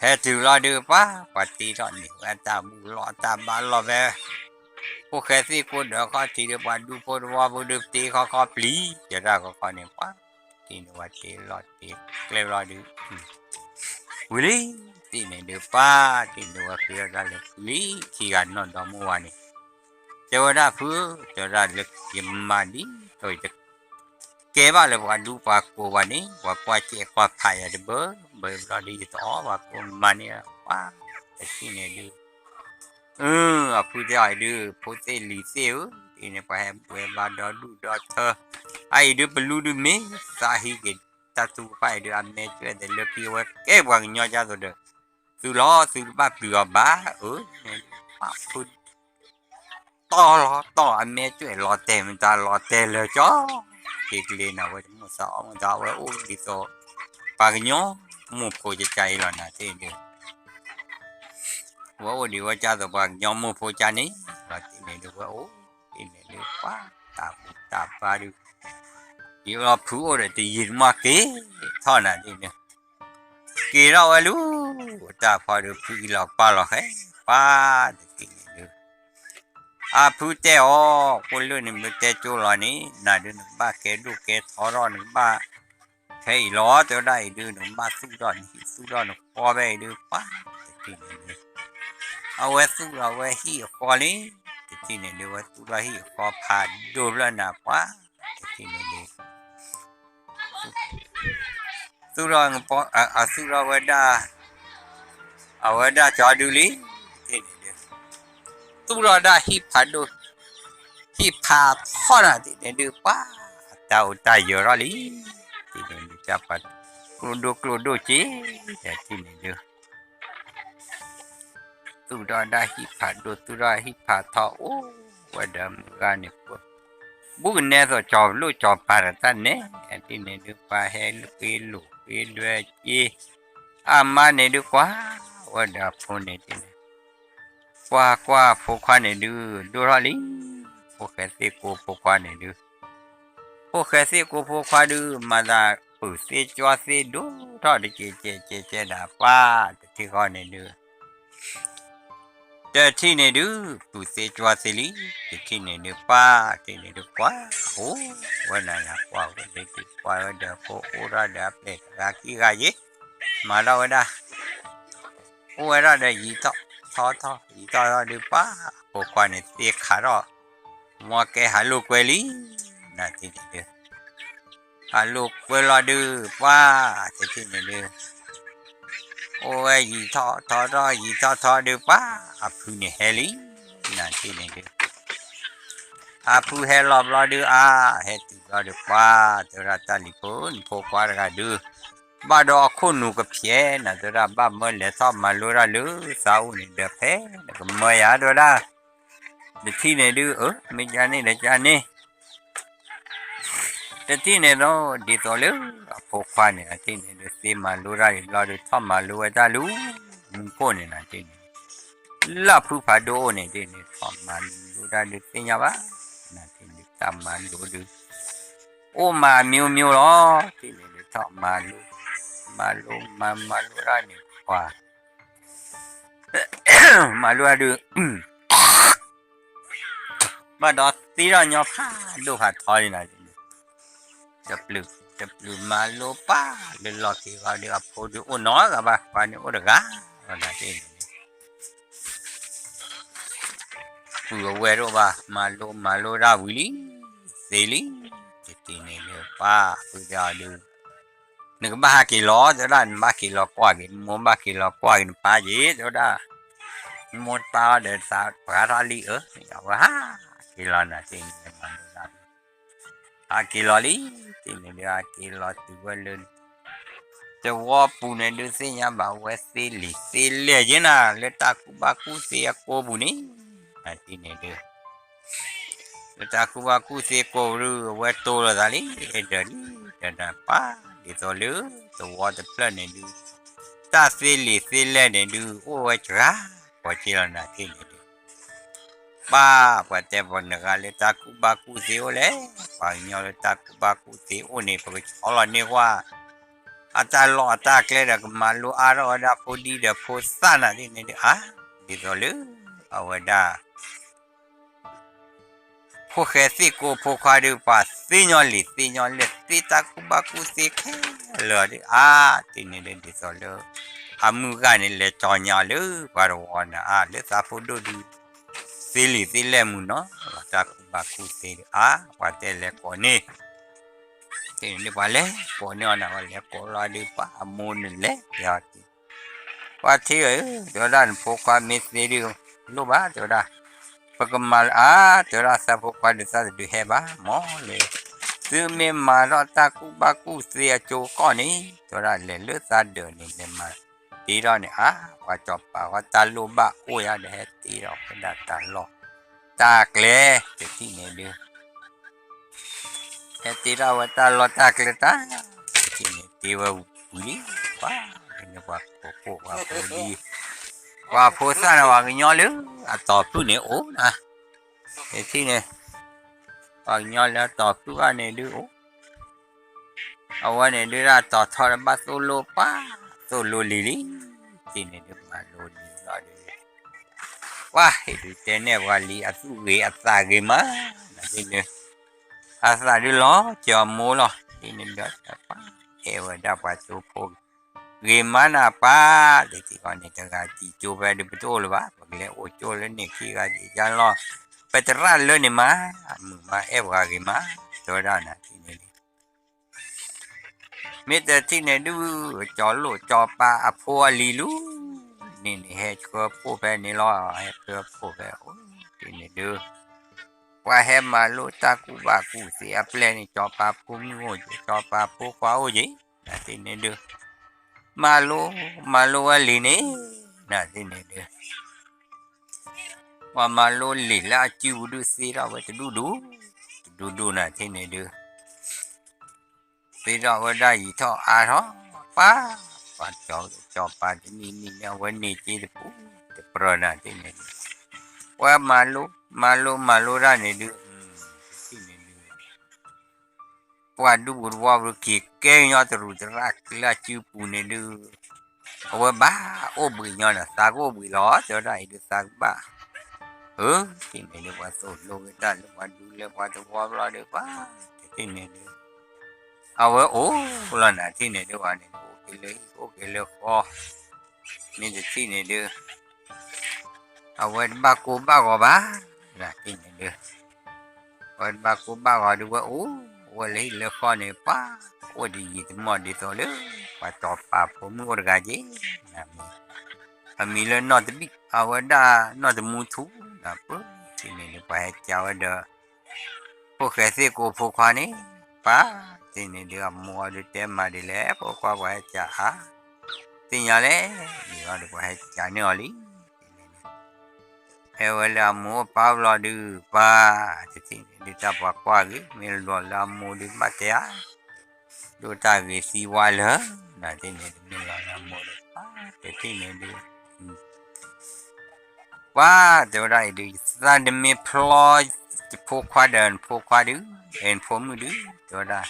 ဟဲတုၤလီၤဒုးပှၤ ပှၤတ့ထီၣ်န့ၢ်ဝဲတၢ်ဘူၣ်လီၢ်တၢ်ဘါလီၢ်ဖဲ ဖိၣ်ဃဲသ့ၣ်ကိးဒၢးခီၣ်ထံးဒုး ပှၤဒူဖိတဝီဖိဒုး တ့ခီခီပျံၤ ယဲဒၣ်ခီခီန့ၣ် ပှၤတ့န့ၢ်ဝဲတ့လီၤတ့ကျဲလီၤဒုး ဝံၤလံ တထံၣ်န့ၣ်ဒုး ပှၤတ့န့ၢ်ဝဲ ဃ့ထီၣ်တၢ်လၢပျံၤ ခံဂၤနီၢ်ဒီမါဝၤန့ၣ် တဲဝဲဒၣ်ဖု တဲဝဲဒၣ်လၢယမၤဒ်သိးယတ ကဲဘၣ်လၢပှၤဒူပှၤကိးဘၣ်န့ၣ် ပှၤကွၢ်စဲးကွၢ်ဖးယၤတဘၢဘၢဘျီဒုး ယတအီၣ်ဘၣ်ကိးမၤန့ၢ်ပှၤ တထံၣ်န့ၣ်ဒုး အဖုတဲအီၤဒုး ဖိသ့ၣ်လံၤသ့ၣ်ဧၢ တထံၣ်န့ၣ် ပှၤဟဲပှဲၤဘၣ်ဒီဒူၣ်ဒီထၢ အအံၤဒုး ပလူဒုးမ့ၢ်သးဟံးက့ၤ တၢ်သူကဖၣ်အံၤဒုး အမဲာ်ကၠွဲၣ်သ့ၣ်လၢခံ အဝဲကဲပှၤကညီကသိးဒီး သုလီၤသုတဘၣ်ပျံၤအီၤဘၣ် အၢ ဖု တီၢ်လီၤတီၢ် အမဲာ်ကၠွဲၣ်လီၤတဲာ်မတၤလီၤတဲာ်လၢာ်ကၠီ က့ၤကလ့နၤ ဝဲတမိၣ်သးအီၣ်မတၤ အဝဲအိၣ်ဒ်သိး ပှၤကညီမိၢ်ဖိကကါအံၤလီၤနၤတထံၣ်န့ၣ်ဒုး ဝဲအိၣ်ဒံးဝဲကသိးပှၤကညီမိၢ်ဖိကါန့ၣ် လီၤတထံၣ်န့ၣ်ဒုး ဝဲအိၣ်တထံၣ်န့ၣ်ဒုး ပှၤတၢ်ဘူၣ်တၢ်ဘါဒုး ယံာ်လီၤဖုအိၣ်ဒီးတယံာ်တမီၢ်က့ၤထီၣ်နၤဒ်န့ၣ် က့ၤထီၣ်ဝဲလူၤ တၢ်ဖီဒုး ဖုအံၤလီၤပၢ်လီၤဃဲ ပှၤတထံၣ်န့ၣ်ဒုး အဖုတဲအီၤ ကိၣ်လၢၢ်န့ၣ် မ့ၢ်တဲကၠိလီၤန့ၣ် နၤဒုးနကဘၣ်ကဲဒိၣ်ကဲထီထီၣ် နကဘၣ် ဖဲအံၤလီၤ တဲဝဲဒၣ်အံၤဒုး နကဘၣ်သူၣ်ထီၣ်နဟံၣ်သူၣ်ထီၣ်နဃီဖဲအံၤဒုး ပှၤတထံၣ်န့ၣ်ဒုး အဝဲသူၣ်ထီၣ်ဝဲဟံၣ်အဃီလံ တထံၣ်န့ၣ်ဒုး ဝဲသူၣ်ထီၣ်ဟံၣ်အဃီဖးဒိၣ်ဖျၢၣ်နၤ ပှၤတထံၣ်န့ၣ်ဒုး သူၣ်ထီၣ် အသူၣ်ထီၣ်ဝဲဒၣ် အဝဲဒၣ်ကၠီဒုလံ တထံၣ်န့ၣ်ဒုး သူၣ်ထီၣ်ဒၣ်ဟံၣ်ဖးဒိၣ် ဟံၣ်ဖးထီၣ်နၤတထံၣ်န့ၣ်ဒုး ပှၤ တၢ်အိၣ်တၢ်ယၢၤထီၣ်လံ တထံၣ်န့ၣ်ဒုး တၢ်ပှၤ ကျိဒိၣ်ကျိဒိၣ်က့ၤ တထံၣ်န့ၣ်ဒုး သူၣ်ထီၣ်ဒၣ်ဟံၣ်ဖးဒိၣ် သူၣ်ထီၣ်ဟံၣ်ဖးထီၣ်အိၣ်ဝဲဒီးမုၢ်ဂၤန့ၣ် ဘူးကနဲသိးကၠီၤလိၣ်ကၠီၤပၤဒီးတၢ်နဲၣ် တထံၣ်န့ၣ်ဒုး ပှၤဟဲဃ့လိာ်ဃ့ဒွဲက့ၤ အမါန့ၣ်ဒုး ကွၢ်ဝဲဒီးအဖိန့ၣ်တထံၣ်န့ၣ် ကွၢ်ကွၢ်ဖိခွါန့ၣ်ဒုး ဒိၣ်ထီၣ်လံ ဖိၣ်ဃဲသ့ၣ်ကိးဖိခွါန့ၣ်ဒုး ဖိၣ်ဃဲသ့ၣ်ကိးဖိခွါဒုး မၤသးပုၢ်သ့ကွၢ်သ့ဒိၣ်ထီၣ်တကဲးကဲးကဲးကဲးဒၣ် ပှၤတထံၣ်ဃီန့ၣ်ဒုး တထံၣ်န့ၣ်ဒုး ပုၢ်သ့ကွၢ်သ့လံ တထံၣ်န့ၣ်ဒုး ပှၤတထံၣ်န့ၣ်ဒုး ကွၢ် အိၣ်ဝဲနၤယၤ ကွၢ်ဝဲဒၣ် ကွၢ်ဝဲဒီးဖိအိၣ်ထီၣ်ဒီးအပျဲၢ်တဂၤခံဂၤယ့ၣ် မၤထီၣ်ဝဲဒၣ် အိၣ်ဝဲဒၣ်ဒီးယံာ်ထီၣ်ထီထီၣ် ယံာ်ထီၣ်ထီၣ်ဒုး ပှၤဖိခွါန့ၣ်သ့ခးထီၣ် မ်ကဲဟးလိာ်ကွဲလံ နၤတထံၣ်န့ၣ်ဒုး ဟးလိာ်ကွဲလီၤဒုး ပှၤတထံၣ်န့ၣ်ဒုး အိၣ်ဝဲယံာ်ထီၣ်ထီထီၣ် ယံာ်ထီၣ်ထီဒုး ပှၤအဖုန့ၣ်ဟဲလံ နၤတထံၣ်န့ၣ်ဒုး အဖုဟဲလီၤဘျီဒုးအါ, ဟဲတုၤဘျီဒုးပှၤ, တဲဝဲဒၣ်တၢ်လံၤဖိ နဖိခွါတဂၤဒုး, ဘၣ်ဒီးအခိၣ်နူာ်ကဖျဲးနၤ တဲဝဲဒၣ် ဘၣ်မၢလဲၤထီၣ်မၤလိတၢ်လၢသးအိၣ်န့ၣ်ဒီး ဖဲနကမၢယၤ တဲဝဲဒၣ်, တထံၣ်န့ၣ်ဒုး အၢ မ့ၢ်ကန့ၣ်ဒီးကန့ၣ် တထံၣ်န့ၣ်ဒီး ဒ်သိးလၢအဖိခွါန့ၣ် နထံၣ်န့ၣ်ဒုး သ့မၤလိတၢ်ဒံးဘျီဒုး ထီၣ်မၤလိဝဲတၢ်လၢ မူခိၣ်န့ၣ် နထံၣ်န့ၣ် လၢအဖုဖးဒိၣ်အိၣ်န့ၣ် ဒ်န့ၣ် ထီၣ်မၤလိတၢ်ဒုးသ့ၣ်ညါဘၣ် နထံၣ်န့ၣ် တၢ်မၤလိဒုး အိၣ်မးမျိုးမျိုးလီၤ ထံၣ်န့ၣ်ဒုး ထီၣ်မၤလိ မၤလိမၤ မၤလိတၢ်န့ၣ် ပှၤ မၤလိတၢ်ဒုး ဘၣ်ဒီးသ့ထီၣ်ညီဖးဒိၣ်ဖးထီလံနၤ, တပျုာ်တပျုာ်မၤလိပၢ်လၢလီၢ်ခံဂီၤဒီး အဖိဒုးအိၣ်နီတဂၤဘၣ် ပှၤန့ၣ်အိၣ်တဂၤလီၤနၤတ့ၢ်န့ၣ် ပုၢ်အဝဲတအိၣ်ဘၣ် မၤလိမၤလိတၢ်ဝံၤလံ သ့လံ, တထံၣ်န့ၣ်ဒုး ပၢ်ပုၢ်တဂၤဒုး နကဘၣ်ဟးက့ၤလီၤ တဲဝဲဒၣ် နဘၣ်က့ၤလီၤကွၢ်က့ၤ နမိၢ်ဘၣ်က့ၤလီၤကွၢ်က့ၤနပၢ်က့ၤ တဲဝဲဒၣ်, နမိၢ်တပၢ်အီၤဒီးသးပှၢ်ထီၣ်လံဧၢ, အဝဲဟးက့ၤလီၤနၤတ့ၢ်န့ၣ် မၤလိတၢ် ဟးက့ၤလီၤလံ, တ့ၢ်န့ၣ်ဒုး ဟးက့ၤလီၤတုၤဝဲလၢ သဝီပူၤန့ၣ်ဒုး သ့ၣ်ညါဘၣ်ဝဲသ့လံာ်သ့လဲၢ်က့ၤနၤ လၢတၢ်ကူၣ်ဘၣ်ကူၣ်သ့အကိပူၤန့ၣ်, နတ့ၢ်န့ၣ်ဒုး လၢတၢ်ကူၣ်ဘၣ်ကူၣ်သ့ကိပူၤဒုး အဝဲတိလိာ်သးလံ အဲၣ်ဒိးလံ ဒီးနပၢ် ဒ်သိးလၢ သဝီတဖျၢၣ်န့ၣ်ဒုး တၢ်သ့လံာ်သ့လဲၢ်န့ၣ်ဒုး အိၣ်ဝဲစှၤ ပှၤက့ၤလီၤနၤတ့ၢ်န့ၣ်ဒုး ပၢ်ပှၤတဲပှၤနဂၤလၢတၢ်ကူၣ်ဘၣ်ကူၣ်သ့အိၣ်လဲၣ်, ပှၤကညီလၢတၢ်ကူၣ်ဘၣ်ကူၣ်သ့အိၣ်န့ၣ် ပကဆီလီၤန့ၢ်ကွၢ် အတၢ်လီၢ်အတၢ်ကျဲဒီး ကမၤလိအါထီၣ်ဝဲဒၣ်ဖိဒံဒီးဖိသၣ်နၤတ့ၢ်န့ၣ်ဒုး အါ ဒ်သိးလၢ အဝဲဒၣ် ဖိၣ်ဃဲသ့ၣ်ကိးဖိခွါဒုး ပှၤသ့ညီလံာ်သ့ညီလဲၢ် သ့တၢ်ကူၣ်ဘၣ်ကူၣ်သ့ခဲလၢာ်ဒုး အါ တ့ၢ်န့ၣ်ဒုး ဒ်သိးလၢ အမုၢ်ဂၤန့ၣ် လဲၤကၠီၤညါလၢပှၤတဝီနၤ အါ လၢသးဖိဒိၣ်ဒုး သ့လံာ်သ့လဲၢ်မုၢ်နီၤ တၢ်ကူၣ်ဘၣ်ကူၣ်သ့ဒုး အါ ပှၤတဲလဲၤကိးန့ၢ် တ့ၢ်န့ၣ်ဒုး ပှၤလဲၤကိးန့ၢ်အီၤနၤ ပှၤလဲၤကိးလီၤဒုး ပှၤအမိၢ်န့ၣ်လဲၤယၤ ပှၤထံၣ်ဧၢ, တဲဝဲဒၣ် နဖိခွါမ့ၢ်သ့ဒုး လိၣ်ဘၣ် တဲဝဲဒၣ်, ပကမၤလၢအါ တဲဝဲဒၣ် သးဖိခွါဒုး သးတဒုးဟဲဘၣ် မ့ၢ်လၢ သုမ့ၢ်မၤထီၣ်တၢ်ကူၣ်ဘၣ်ကူၣ်သ့အကၠိကီၢ်န့ၣ် တဲဝဲဒၣ် လဲၤလၢသးဒၢးန့ၣ် လဲၤမၤတ့ထီၣ်န့ၣ် အါ ပှၤစီၤပၤ ပှၤတၢ်လိၣ်ဘၣ်အိၣ်ယၤဒီး ဟဲတ့ထီၣ်ဝဲဒၣ်တၢ်လီၢ်တၢ်ကျဲ တထံၣ်န့ၣ်ဒုး ဟဲတ့ထီၣ်ဝဲတၢ်လီၢ်တၢ်ကျဲတၢ် တထံၣ်န့ၣ် တ့ဝဲဝံၤလံ ပှၤန့ၣ် ပှၤကိးကိးပှၤဖိဒံ ပှၤဖိသၣ်န့ၣ် ပှၤကညီလၢအတီၤဖုၣ်န့ၣ်အိၣ်နၤ, တထံၣ်န့ၣ် ပှၤကညီလၢအတီၤဖုၣ်ဘၣ်န့ၣ်ဒုးအိၣ် အဝဲန့ၣ်ဒုးဒၣ်တီၤထီၣ်ဒီးဘၣ်သိၣ်လိပၢ် သိၣ်လိလံၤလံ, တထံၣ်န့ၣ်ဒုး မၤလိလံၤလီၤဒုး ပှၤဟ့ၣ်ဒုးတဲနဲၣ်ပှၤလံၤ အသူၣ်ဂ့ၤအသးဂ့ၤမး နၤဒ်န့ၣ် အသးဒုးလီၤ ကၠီၤမိၢ်လီၤ ဒ်န့ၣ်ဒီး အဲၣ်ဝဲဒၣ်ပှၤကၠိဖိ ဂ့ၤမးနၤပၢ် တထံၣ်ဃီန့ၣ် တဂၤတံၤကၠိဖဲဒုး ပတအိၣ်လၢၤဘၣ် ပကလဲၤအိၣ်ကၠိလၢန့ၣ်ခံဂၤယါလီၤ ပတရၣ်လၢန့ၣ်မး အမုာ်မး အဲၣ်ပှၤဂ့ၤမး တဲဝဲဒၣ်နၤ တထံၣ်န့ၣ်ဒုး မ့ၢ်တထံၣ်န့ၣ်ဒုး ကၠီၤလိၣ်ကၠီၤပၤအဖိအလံၤလူၤ န့ၣ်န့ၣ် ဟဲဆှၢဖှိၣ်ဖဲန့ၣ်လီၤ ဟဲဆှၢဖှိၣ်ဖဲအိၣ် တထံၣ်န့ၣ်ဒုး ပှၤဟဲမၤလိတၢ်ကူၣ်ဘၣ်ကူၣ်သ့အပျဲၢ်န့ၣ် ကၠီၤပၤဖိမုၣ်အိၣ်က့ၤ ကၠီၤပၤဖိခွါအိၣ်က့ၤ နၤတထံၣ်န့ၣ်ဒုး မၤလိ မၤလိဝဲလံၤန့ၣ် နၤတထံၣ်န့ၣ်ဒုး ပှၤမၤလိလံာ်လၢအစုပူၤဒုးသ့ထီၣ်ဝဲတဒူၣ်ဒူၣ် တဒူၣ်ဒူၣ်နၤတထံၣ်န့ၣ်ဒုး သ့ထီၣ်ဝဲဒၣ်ယံာ်ထီၣ်အါထီၣ် ပၢ် ပှၤကၠီၤ ကၠီၤပၤတနံၤနံၤန့ၣ် အဝဲန့ၢ်က့ၤတပူၤတပြၢၤနၤတထံၣ်န့ၣ်ဒုး ပှၤမၤလိ မၤလိမၤလိတၢ်န့ၣ်ဒုး တထံၣ်န့ၣ်ဒုး ပှၤဒူပူၤသဝီပူၤ က့ၤကဲကညီတရူးတရၣ်လၢအစုပူၤန့ၣ်ဒုး အဝဲဘၣ်အိၣ်ဘှံးညီနၤ သးကအိၣ်ဘှံးလီၤ တဲဝဲဒၣ်အံၤဒုးသးကဘၣ် အၢ တထံၣ်န့ၣ်ဒုး ပှၤသိၣ်လိက့ၤတၢ်လၢပှၤဒူလၢပှၤသဝီဘျီဒုး ပှၤတထံၣ်န့ၣ်ဒုး အဝဲအိၣ်လီၤနၤတထံၣ်န့ၣ်ဒုး ပှၤန့ၣ် အိၣ်က့ၤလၢဟံၣ်အိၣ်က့ၤလၢဃီ မ့ၢ်တထံၣ်န့ၣ်ဒုး အဝဲတဘၣ်ကိၢ်ဘၣ်ဂီၤဘၣ် နၤတထံၣ်န့ၣ်ဒုး အဝဲတဘၣ်ကိၢ်ဘၣ်ဂီၤဒုး ဝဲအိၣ်ဝဲလၢဟံၣ်လၢဃီန့ၣ် ပှၤအိၣ်တယံာ်တမီၢ်ဒ်သိးလၢ ပှၤစီၤပၤဖိမုၣ်အိၣ်တဂၤက့ၤ နၤမံၤ အမံၤလၢနီၢ်တဘံၣ် အဝဲဒၣ်နီၢ်တမူထူ နၤပၢ် တထံၣ်န့ၣ်ဒုး ပှၤဟဲကၢဝဲဒီး ဖိၣ်ဃဲသ့ၣ်ကိးဖိခွါန့ၣ်, ပၢ်, တထံၣ်န့ၣ်ဒုးအမိၢ်အီၤဒုးတဲမးဒ်လဲၣ်, ဖိခွါပှၤဟဲကးအါ, သ့ၣ်ညါလဲၣ်, ဒ်သိးဒီးပှၤဟဲကးန့ၢ်အီၤလံ, ဟဲဝဲလၢအမိၢ်အပၢ်ဘျီဒုး, ပၢ်, တထံၣ်န့ၣ်ဒုးတၢ်ပှၤကွၢ်ဂ့ၤ, မ့ၢ်လီၤလၢအမိၢ်ဒုးဘၣ်တဲဧါ ဒိၣ်တၢ်ဂ့ၤသံဝါလၢာ်, နတထံၣ်န့ၣ်ဒုးမ့ၢ်လီၤလၢအမိၢ်ဒုး, တထံၣ်န့ၣ်ဒုး ပှၤတဲဝဲဒၣ်အံၤဒုး, ယသးတမ့ၢ်ဖျီ ယဖိခွါဒီးနဖိခွါဒုး, အဲ နဖိမုၣ်ဒုး, တဲဝဲဒၣ်,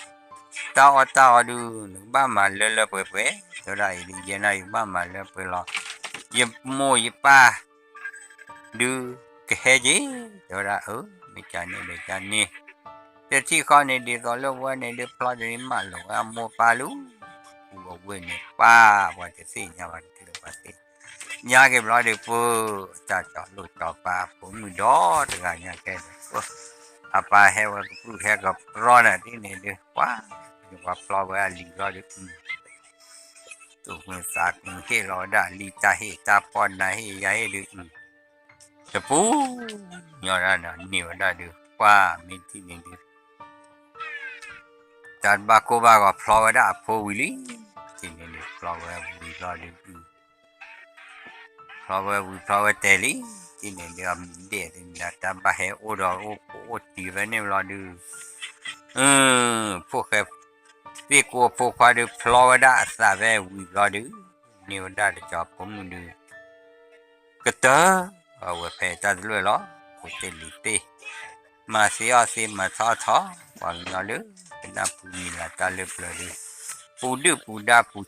တၢ်အီၣ်တၢ်အီဒုး နကဘၣ်မၤလၢလၢပှဲၤပှဲၤ, တဲဝဲဒၣ်အံၤဒုး, ယဲန့ၣ်ယကဘၣ်မၤလၢပှဲၤလီၤ, ယမိၢ်ယပၢ် ဒုးကဟဲက့ၤ, တဲဝဲဒၣ်အၢ မ့ၢ်ကန့ၣ်ဒီးကန့ၣ်, တထံၣ်ဃီန့ၣ်ဒ်သိးလၢဝဲန့ၣ်ဒုးဖျီဒုးမးလီၤဝဲအမိၢ်ပၢ်လၢ ပူၤအဝ့ၢ်န့ၣ်ပၢ်, ပှၤတသ့ၣ်ညါဘၣ်တထံၣ်လၢပှၤသ့ၣ်ညါက့ၤဘျီဒုး ပၢ်, တၢ်ကၠီလိၣ်ကၠီပၢ်အဖိမုၣ်ဒီတဂၤညါကဲဒီး, အပၢ်ဟဲဝဲကပြုၢ်ဟဲကပြီနၤတထံၣ်န့ၣ်ဒုး ပှၤ, ပှၤဖျီဝဲအလံၤဘျီဒုး သူၣ်မုာ်သးမုာ်ဟ့ၣ်လီၤဝဲဒၣ်လံာ်တၢ်ဟ့ၣ်တၢ်ဖီၣ် နၤဟ့ၣ်ယၤဟ့ၣ်ဒုး, တပူၤညီဒၣ်န့ၣ် န့ၢ်ဝဲဒၣ်ဒုး ပှၤမ့ၢ်ထံၣ်န့ၣ်ဒုး တၢ်တဘၣ်ကိၢ်ဘၣ်ဂီၤ ဖျီဝဲဒၣ်အဖိဝံၤလံ, ထံၣ်န့ၣ်ဒုး ဖျီဝဲဝံၤဘျီဒုး ဖျီဝဲဝံၤဖျီဝဲတဲာ်လံ, ထံၣ်န့ၣ်ဒုး အမံၤဒဲးသ့ၣ်မံၤလၢ တၢ်ဘၣ်ဟဲအိၣ်ဒီးအိၣ်ကိးအိၣ်တံၤဖဲန့ၣ်ဘျီဒုး, ဖိၣ်ဃဲ သ့ၣ်ကိးအဖိခွါဒုး ဖျီဝဲဒၣ်အသးဖဲဝံၤဘျီဒုး, န့ၢ်ဝဲဒၣ်တကၠီဖိမုၣ်ဒုး ကတၢၢ်အဝဲဖဲတၢ်တလွဲၢ်လီၤ. အိၣ်တ့ၢ်လံၤတ့ၢ်, မၤသ့အီၣ်သ့ မၤထီၣ်အီၣ်ထီၣ်, ပှၤကညီလၢကနၢ်ပူၤမံၤလၢတၢ်လၢပျၢၤဒုး, ပူၤဒုၣ်ပူၤဒါပူၤ